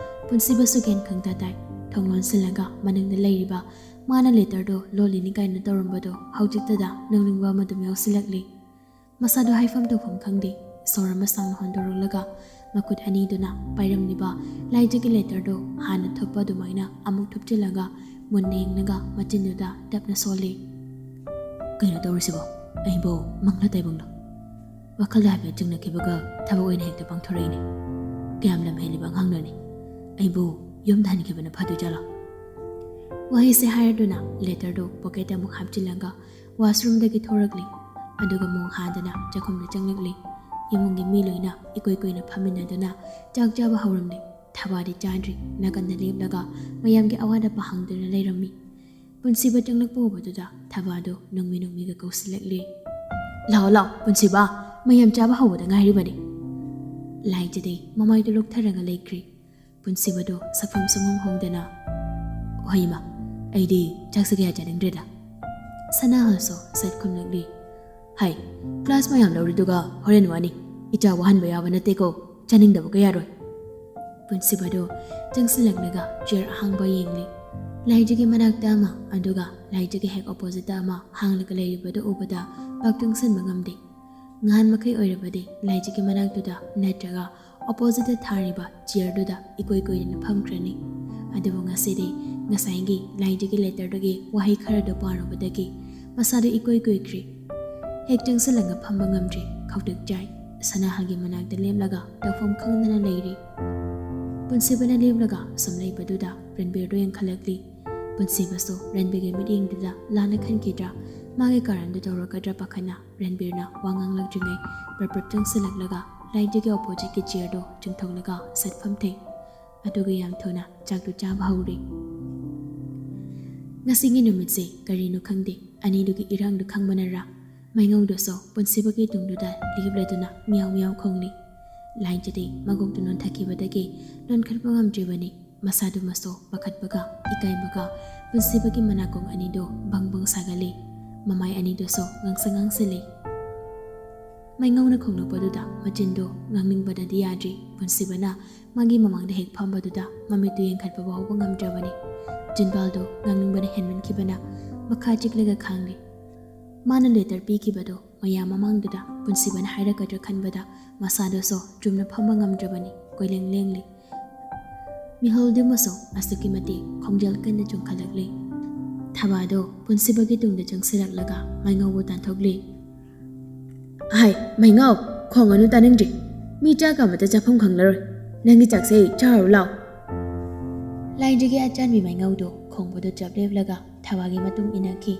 ꯄꯨꯟꯁꯤꯕꯁꯨ ꯒ꯭ꯌꯥꯟ ꯈꯪꯇ ꯇꯥꯏ꯫ ꯊꯣꯡ ꯂꯣꯟꯁꯤꯜꯂꯒ ꯃꯅꯤꯡꯗ ꯂꯩꯔꯤꯕ ꯃꯥꯅ ꯂꯦꯇꯔꯗꯣ ꯂꯣꯜꯂꯤꯅꯤ ꯀꯥꯏꯅ ꯇꯧꯔꯝꯕꯗꯣ ꯍꯧꯖꯤꯛꯇꯗ ꯅꯣꯛꯅꯤꯡꯕ ꯑꯃꯗꯨꯝ ꯌꯥꯎꯁꯤꯜꯂꯛꯂꯤ꯫ ꯃꯁꯥꯗꯣ ꯍꯥꯏꯐꯝ ꯇꯧꯐꯝ ꯈꯪꯗꯦ꯫ ꯁꯣꯔ ꯑꯃ ꯁꯥꯡꯅ ꯍꯣꯟꯗꯣꯔꯛꯂꯒ ꯃꯈꯨꯠ ꯑꯅꯤꯗꯨꯅ ꯄꯥꯏꯔꯝꯂꯤꯕ ꯂꯥꯏꯖꯒꯤ ꯂꯦꯇꯔꯗꯣ ꯍꯥꯟꯅ ꯊꯨꯞꯄ ꯑꯗꯨꯃꯥꯏꯅ ꯑꯃꯨꯛ ꯊꯨꯞꯆꯤꯜꯂꯒ ꯃꯨꯟꯅ ꯌꯦꯡꯂꯒ ꯃꯆꯤꯟꯗꯨꯗ ꯇꯞꯅ ꯁꯣꯜꯂꯤ꯫ "ꯀꯩꯅꯣ ꯇꯧꯔꯤꯁꯤꯕꯣ? ꯑꯩꯕꯨ ꯃꯪꯂ ꯇꯥꯏꯕꯪꯂꯣ?" ꯋꯥꯈꯜꯗ ꯍꯥꯏꯐꯦꯠ ꯆꯤꯡꯅꯈꯤꯕꯒ ꯊꯕꯛ ꯑꯣꯏꯅ ꯍꯦꯛꯇ ꯄꯥꯡꯊꯣꯔꯛꯏꯅꯦ꯫ ꯀꯌꯥꯝ ꯂꯝ ꯍꯦꯜꯂꯤꯕ ꯑꯉꯥꯡꯅꯣꯅꯦ꯫ ꯑꯩꯕꯨ ꯌꯨꯝꯗ ꯍꯟꯈꯤꯕꯅ ꯐꯗꯣꯏ ꯖꯥꯠꯂꯣ? ꯋꯥꯍꯩꯁꯦ ꯍꯥꯏꯔꯗꯨꯅ ꯂꯦꯇꯔꯗꯨ ꯄꯣꯀꯦꯠꯇ ꯑꯃꯨꯛ ꯍꯥꯞꯆꯤꯜꯂꯒ ꯋꯥꯁꯔꯨꯝꯗꯒꯤ ꯊꯣꯔꯛꯂꯤ꯫ ꯑꯗꯨꯒ ꯃꯣꯡ ꯍꯥꯟꯗꯅ ꯆꯥꯛꯈꯨꯝꯗ ꯆꯪꯂꯛꯂꯤ꯫ ꯏꯃꯨꯡꯒꯤ ꯃꯤ ꯂꯣꯏꯅ ꯏꯀꯨꯏ ꯀꯨꯏꯅ ꯐꯝꯃꯤꯟꯅꯗꯨꯅ ꯆꯥꯛ ꯆꯥꯕ ꯍꯧꯔꯝꯂꯤ꯫ ꯊꯕꯥꯗꯤ ꯆꯥꯗ꯭ꯔꯤ, ꯅꯥꯀꯟꯗ ꯂꯦꯞꯂꯒ ꯃꯌꯥꯝꯒꯤ ꯑꯋꯥꯗ ꯄꯥꯍꯪꯗꯨꯅ ꯂꯩꯔꯝꯃꯤ꯫ ꯄꯨꯟꯁꯤꯕ ꯆꯪꯂꯛꯄ ꯎꯕꯗꯨꯗ ꯊꯕꯥꯗꯨ ꯅꯨꯡꯃꯤ ꯅꯨꯡꯃꯤꯒ ꯀꯧꯁꯤꯜꯂꯛꯂꯤ꯫ "ꯂꯥꯛꯑꯣ, ꯂꯥꯛꯑꯣ, ꯄꯨꯟꯁꯤꯕ, ꯃꯌꯥꯝ ꯆꯥꯕ ꯍꯧꯕꯗ ꯉꯥꯏꯔꯤꯕꯅꯤ꯫" ꯂꯥꯏꯖꯗꯤ ꯃꯃꯥꯏꯗꯨ ꯂꯨꯛꯊꯔꯒ ꯂꯩꯈ꯭ꯔꯤ꯫ ꯄꯨꯟꯁꯤꯕꯗꯨ ꯁꯛꯐꯝ ꯁꯨꯡꯍꯣꯡ ꯍꯣꯡꯗꯅ, "ꯍꯣꯏ ꯏꯃꯥ, ꯑꯩꯗꯤ ꯆꯥꯛꯁꯦ ꯀꯌꯥ ꯆꯥꯅꯤꯡꯗ꯭ꯔꯦꯗ꯫" ꯁꯅꯥꯍꯜꯁꯨ ꯁꯠ ꯈꯨꯝꯂꯛꯂꯤ꯫ "ꯍꯥꯏ, ꯀ꯭ꯂꯥꯁ ꯃꯌꯥꯝ ꯂꯧꯔꯤꯗꯨꯒ ꯍꯣꯔꯦꯟ ꯋꯥꯅꯤ꯫ ꯏꯆꯥ ꯋꯥꯍꯟꯕ ꯌꯥꯕ ꯅꯠꯇꯦꯀꯣ, ꯆꯥꯅꯤꯡꯗꯕꯒ ꯌꯥꯔꯣꯏ꯫" ꯄꯨꯟꯁꯤꯕꯗꯣ ꯆꯪꯁꯤꯜꯂꯛꯂꯒ ꯆꯤꯌꯔ ꯑꯍꯥꯡꯕ ꯌꯦꯡꯂꯤ꯫ ꯂꯥꯏꯖꯒꯤ ꯃꯅꯥꯛꯇ ꯑꯃ, ꯑꯗꯨꯒ ꯂꯥꯏꯖꯒꯤ ꯍꯦꯛ ꯑꯣꯄꯣꯖꯤꯠꯇ ꯑꯃ ꯍꯥꯡꯂꯒ ꯂꯩꯔꯤꯕꯗꯨ ꯎꯕꯗ ꯄꯥꯛ ꯆꯪꯁꯤꯟꯕ ꯉꯝꯗꯦ꯫ ꯉꯍꯥꯟ ꯃꯈꯩ ꯑꯣꯏꯔꯕꯗꯤ ꯂꯥꯏꯖꯒꯤ ꯃꯅꯥꯛꯇꯨꯗ ꯅꯠꯇ꯭ꯔꯒ ꯑꯣꯄꯣꯖꯤꯠꯇ ꯊꯥꯔꯤꯕ ꯆꯤꯌꯔꯗꯨꯗ ꯏꯀꯣꯏ ꯀꯣꯏꯗꯨꯅ ꯐꯝꯈ꯭ꯔꯅꯤ꯫ ꯑꯗꯨꯕꯨ ꯉꯁꯤꯗꯤ ꯉꯁꯥꯏꯒꯤ ꯂꯥꯏꯖꯒꯤ ꯂꯦꯇꯔꯗꯨꯒꯤ ꯋꯥꯍꯩ ꯈꯔꯗꯨ ꯄꯥꯔꯨꯕꯗꯒꯤ ꯃꯁꯥꯗꯨ ꯏꯀꯣꯏ ꯀꯣꯏꯈ꯭ꯔꯦ꯫ ꯍꯦꯛ ꯆꯪꯁꯤꯜꯂꯒ ꯐꯝꯕ ꯉꯝꯗ꯭ꯔꯦ꯫ ꯈꯧꯇꯛ ꯆꯥꯏ꯫ ꯁꯅꯥꯍꯜꯒꯤ ꯃꯅꯥꯛꯇ ꯂꯦꯞꯂꯒ ꯇꯧꯐꯝ ꯈꯪꯗꯅ ꯂꯩꯔꯤ꯫ ꯄꯨꯟꯁꯤꯕꯅ ꯂꯦꯞꯂꯒ ꯁꯨꯝ ꯂꯩꯕꯗꯨꯗ ꯔꯟꯕꯤꯔꯗꯨ ꯌꯦꯡꯈꯠꯂꯛꯂꯤ꯫ ꯄꯨꯟꯁꯤꯕꯁꯨ ꯔꯟꯕꯤꯔꯒꯤ ꯃꯤꯠꯌꯦꯡꯗꯨꯗ ꯂꯥꯟꯅ ꯈꯟꯈꯤꯗ꯭ꯔꯥ, ꯃꯥꯒꯤ ꯀꯥꯔꯟꯗꯨ ꯇꯧꯔꯛꯀꯗ꯭ꯔꯥ ꯄꯥꯈꯠꯅ ꯔꯟꯕꯤꯔꯅ ꯋꯥ ꯉꯥꯡꯂꯛꯇ꯭ꯔꯤꯉꯩ ꯄ꯭ꯔꯞ ꯄ꯭ꯔꯞ ꯆꯪꯁꯤꯜꯂꯛꯂꯒ ꯂꯥꯏꯖꯒꯤ ꯑꯣꯄꯣꯖꯤꯠꯀꯤ ꯆꯤꯌꯔꯗꯨ ꯆꯤꯡꯊꯣꯛꯂꯒ ꯁꯠ ꯐꯝꯊꯩ꯫ ꯑꯗꯨꯒ ꯌꯥꯝ ꯊꯨꯅ ꯆꯥꯛꯇꯨ ꯆꯥꯕ ꯍꯧꯔꯦ꯫ ꯉꯁꯤꯒꯤ ꯅꯨꯃꯤꯠꯁꯦ ꯀꯔꯤꯅꯣ ꯈꯪꯗꯦ, ꯑꯅꯤꯗꯨꯒꯤ ꯏꯔꯥꯡꯗꯨ ꯈꯪꯕꯅꯔꯥ, ꯃꯩꯉꯧꯗꯨꯁꯨ ꯄꯨꯟꯁꯤꯕꯒꯤ ꯇꯨꯡꯗꯨꯗ ꯂꯦꯞꯂꯗꯨꯅ ꯃꯤꯌꯥꯎ ꯃꯤꯌꯥꯎ ꯈꯣꯡꯂꯤ꯫ ꯂꯥꯏꯖꯗꯤ ꯃꯀꯣꯛꯇꯨ ꯅꯣꯟꯊꯈꯤꯕꯗꯒꯤ ꯅꯣꯟꯈꯠꯄ ꯉꯝꯗ꯭ꯔꯤꯕꯅꯤ꯫ ꯃꯁꯥꯗꯨꯃꯁꯨ ꯄꯥꯈꯠꯄꯒ ꯏꯀꯥꯏꯕꯒ ꯄꯨꯟꯁꯤꯕꯒꯤ ꯃꯅꯥꯀꯣꯡ ꯑꯅꯤꯗꯨ ꯕꯪ ꯕꯪ ꯁꯥꯒꯠꯂꯤ꯫ ꯃꯃꯥꯏ ꯑꯅꯤꯗꯨꯁꯨ ꯉꯥꯡꯁꯪ ꯉꯥꯡꯁꯤꯜꯂꯤ꯫ ꯃꯩꯉꯧꯅ ꯈꯣꯡꯂꯛꯄꯗꯨꯗ ꯃꯆꯤꯟꯗꯨ ꯉꯥꯡꯅꯤꯡꯕꯅꯗꯤ ꯌꯥꯗ꯭ꯔꯤ꯫ ꯄꯨꯟꯁꯤꯕꯅ ꯃꯥꯒꯤ ꯃꯃꯥꯡꯗ ꯍꯦꯛ ꯐꯝꯕꯗꯨꯗ ꯃꯃꯤꯠꯇꯨ ꯌꯦꯡꯈꯠꯄ ꯐꯥꯎꯕ ꯉꯝꯗ꯭ꯔꯕꯅꯤ꯫ ꯆꯤꯟꯕꯥꯜꯗꯨ ꯉꯥꯡꯅꯤꯡꯕꯅ ꯍꯦꯟꯃꯟꯈꯤꯕꯅ ꯃꯈꯥ ꯆꯤꯛꯂꯒ ꯈꯥꯡꯂꯤ꯫ ꯃꯥꯅ ꯂꯦꯇꯔ ꯄꯤꯈꯤꯕꯗꯨ ꯃꯌꯥꯝ ꯃꯃꯥꯡꯗꯨꯗ ꯄꯨꯟꯁꯤꯕꯅ ꯍꯥꯏꯔꯛꯀꯗ꯭ꯔꯥ ꯈꯟꯕꯗ ꯃꯁꯥꯗꯨꯁꯨ ꯆꯨꯝꯅ ꯐꯝꯕ ꯉꯝꯗ꯭ꯔꯕꯅꯤ, ꯀꯣꯏꯂꯦꯡ ꯂꯦꯡꯂꯤ꯫ ꯃꯤꯍꯨꯜꯗꯨꯃꯁꯨ ꯑꯁꯨꯛꯀꯤ ꯃꯇꯤꯛ ꯈꯣꯡꯖꯦꯜ ꯀꯟꯅ ꯆꯣꯡꯈꯠꯂꯛꯂꯤ꯫ ꯊꯕꯥꯗꯣ ꯄꯨꯟꯁꯤꯕꯒꯤ ꯇꯨꯡꯗ ꯆꯪꯁꯤꯜꯂꯛꯂꯒ ꯃꯩꯉꯧꯕꯨ ꯇꯥꯟꯊꯣꯛꯂꯤ꯫ "ꯍꯥꯏ, ꯃꯩꯉꯧ, ꯈꯣꯡꯉꯅꯨ, ꯇꯥꯅꯤꯡꯗ꯭ꯔꯤ꯫ ꯃꯤ ꯆꯥꯛ ꯑꯃꯇ ꯆꯥꯐꯝ ꯈꯪꯂꯔꯣꯏ꯫ ꯅꯪꯒꯤ ꯆꯥꯛꯁꯦ ꯆꯥꯔꯨ ꯂꯥꯎ꯫" ꯂꯥꯏꯖꯒꯤ ꯑꯆꯥꯟꯕꯤ ꯃꯩꯉꯧꯗꯣ ꯈꯣꯡꯕꯗꯨ ꯆꯞ ꯂꯦꯞꯂꯒ ꯊꯕꯥꯒꯤ ꯃꯇꯨꯡ ꯏꯟꯅꯈꯤ꯫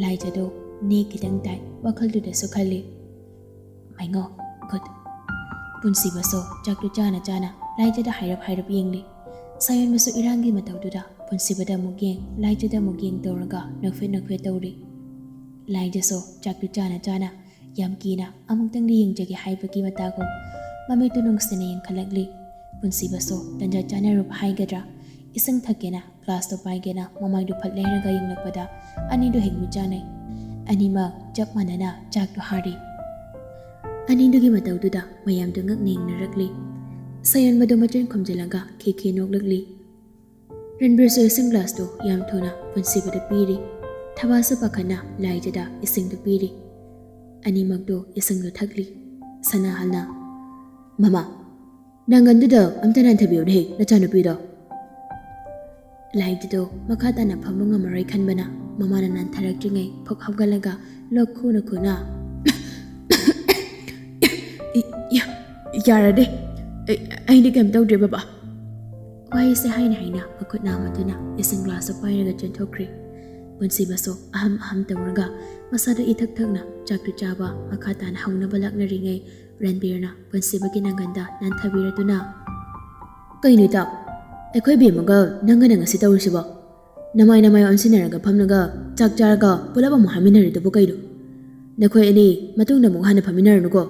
ꯂꯥꯏꯖꯗꯣ ꯅꯦ ꯈꯤꯇꯪ ꯇꯥꯏ, ꯋꯥꯈꯜꯗꯨꯗꯁꯨ ꯈꯜꯂꯤ, "ꯃꯩꯉꯧ, ꯒꯨꯗ꯫" ꯄꯨꯟꯁꯤꯕꯁꯨ ꯆꯥꯛꯇꯨ ꯆꯥꯅ ꯆꯥꯅ ꯂꯥꯏꯖꯗ ꯍꯥꯏꯔꯞ ꯍꯥꯏꯔꯞ ꯌꯦꯡꯂꯤ꯫ ꯁꯥꯌꯣꯟꯕꯁꯨ ꯏꯔꯥꯡꯒꯤ ꯃꯇꯧꯗꯨꯗ ꯄꯨꯟꯁꯤꯕꯗ ꯑꯃꯨꯛ ꯌꯦꯡ, ꯂꯥꯏꯖꯗ ꯑꯃꯨꯛ ꯌꯦꯡ ꯇꯧꯔꯒ ꯅꯣꯛꯐꯦꯠ ꯅꯣꯛꯐꯦꯠ ꯇꯧꯔꯤ꯫ ꯂꯥꯏꯖꯁꯨ ꯆꯥꯛꯇꯨ ꯆꯥꯅ ꯆꯥꯅ ꯌꯥꯝ ꯀꯤꯅ ꯑꯃꯨꯛꯇꯪꯗꯤ ꯌꯦꯡꯖꯒꯦ ꯍꯥꯏꯕꯒꯤ ꯃꯇꯥꯒꯨꯝ ꯃꯃꯤꯠꯇꯨ ꯅꯨꯡꯁꯤꯅ ꯌꯦꯡꯈꯠꯂꯛꯂꯤ꯫ ꯄꯨꯟꯁꯤꯕꯁꯨ ꯇꯟꯖꯥ ꯆꯥꯅꯔꯨꯕ ꯍꯥꯏꯒꯗ꯭ꯔꯥ, ꯏꯁꯤꯡ ꯊꯛꯀꯦꯅ ꯒ꯭ꯂꯥꯁꯇꯣ ꯄꯥꯏꯒꯦꯅ ꯃꯃꯥꯏꯗꯨ ꯐꯠ ꯂꯩꯔꯒ ꯌꯦꯡꯂꯛꯄꯗ ꯑꯅꯤꯗꯨ ꯍꯦꯛ ꯃꯤꯠ ꯆꯥꯅꯩ꯫ ꯑꯅꯤꯃꯛ ꯆꯞ ꯃꯥꯟꯅꯅ ꯆꯥꯛꯇꯨ ꯍꯥꯔꯤ꯫ ꯑꯅꯤꯗꯨꯒꯤ ꯃꯇꯧꯗꯨꯗ ꯃꯌꯥꯝꯗꯨ ꯉꯛꯅ ꯌꯦꯡꯅꯔꯛꯂꯤ꯫ ꯁꯥꯌꯣꯟꯕꯗꯨ ꯃꯆꯤꯟ ꯈꯨꯝꯖꯤꯜꯂꯒ ꯈꯦ ꯈꯦ ꯅꯣꯛꯂꯛꯂꯤ꯫ ꯔꯟꯕꯤꯔꯁꯨ ꯏꯁꯤꯡ ꯒ꯭ꯂꯥꯁꯇꯨ ꯌꯥꯝ ꯊꯨꯅ ꯄꯨꯟꯁꯤꯕꯗ ꯄꯤꯔꯤ꯫ ꯊꯕꯥꯁꯨ ꯄꯥꯈꯠꯅ ꯂꯥꯏꯖꯗ ꯏꯁꯤꯡꯗꯨ ꯄꯤꯔꯤ꯫ ꯑꯅꯤꯃꯛꯇꯨ ꯏꯁꯤꯡꯗꯨ ꯊꯛꯂꯤ꯫ ꯁꯅꯥꯍꯜꯅ, "ꯃꯃꯥ, ꯅꯪꯒꯟꯗꯨꯗ ꯑꯝꯇ ꯅꯥꯟꯊꯕꯤꯌꯨꯅꯦꯍꯦ, ꯅꯆꯥꯅꯨꯄꯤꯗꯣ꯫ ꯂꯥꯏꯗꯨꯗꯣ ꯃꯈꯥ ꯇꯥꯅ ꯐꯝꯕ ꯉꯝꯃꯔꯣꯏ ꯈꯟꯕꯅ ꯃꯃꯥꯅ ꯅꯥꯟꯊꯔꯛꯇ꯭ꯔꯤꯉꯩ ꯐꯛ ꯍꯧꯒꯠꯂꯒ ꯂꯣꯛ ꯈꯨꯅ ꯈꯨꯅ "ꯏ-, ꯌꯥ-, ꯌꯥꯔꯗꯦ꯫ ꯑꯩ, ꯑꯩꯗꯤ ꯀꯩꯝ ꯇꯧꯗ꯭ꯔꯦ ꯕꯕꯥ"꯫ ꯋꯥꯍꯩꯁꯦ ꯍꯥꯏꯅ ꯍꯥꯏꯅ ꯃꯈꯨꯠ ꯅꯥꯝꯃꯗꯨꯅ ꯏꯁꯤꯡ ꯒ꯭ꯂꯥꯁꯇꯨ ꯄꯥꯏꯔꯒ ꯆꯦꯟꯊꯣꯛꯈ꯭ꯔꯦ꯫ ꯄꯨꯟꯁꯤꯕꯁꯨ ꯑꯍꯝ ꯑꯍꯝ ꯇꯧꯔꯒ ꯃꯁꯥꯗ ꯏꯊꯛ ꯊꯛꯅ ꯆꯥꯛꯇꯨ ꯆꯥꯕ ꯃꯈꯥ ꯇꯥꯅ ꯍꯧꯅꯕ ꯂꯥꯛꯅꯔꯤꯉꯩ, ꯔꯟꯕꯤꯔꯅ ꯄꯨꯟꯁꯤꯕꯒꯤ ꯅꯪꯒꯟꯗ ꯅꯥꯟꯊꯕꯤꯔꯗꯨꯅ, "ꯀꯩꯅꯣ ꯏꯇꯥꯎ, ꯑꯩꯈꯣꯏ ꯕꯦꯝꯃꯒ ꯅꯪꯒꯅ ꯉꯁꯤ ꯇꯧꯔꯤꯁꯤꯕꯣ? ꯅꯃꯥꯏ ꯅꯃꯥꯏ ꯑꯣꯟꯁꯤꯟꯅꯔꯒ ꯐꯝꯂꯒ ꯆꯥꯛ ꯆꯥꯔꯒ ꯄꯨꯂꯞ ꯑꯃꯨꯛ ꯍꯥꯃꯤꯟꯅꯔꯤꯗꯨꯕꯨ ꯀꯩꯅꯣ? ꯅꯈꯣꯏ ꯑꯅꯤ ꯃꯇꯨꯡꯗ ꯑꯃꯨꯛ ꯍꯟꯅ ꯐꯝꯃꯤꯟꯅꯔꯅꯨꯀꯣ꯫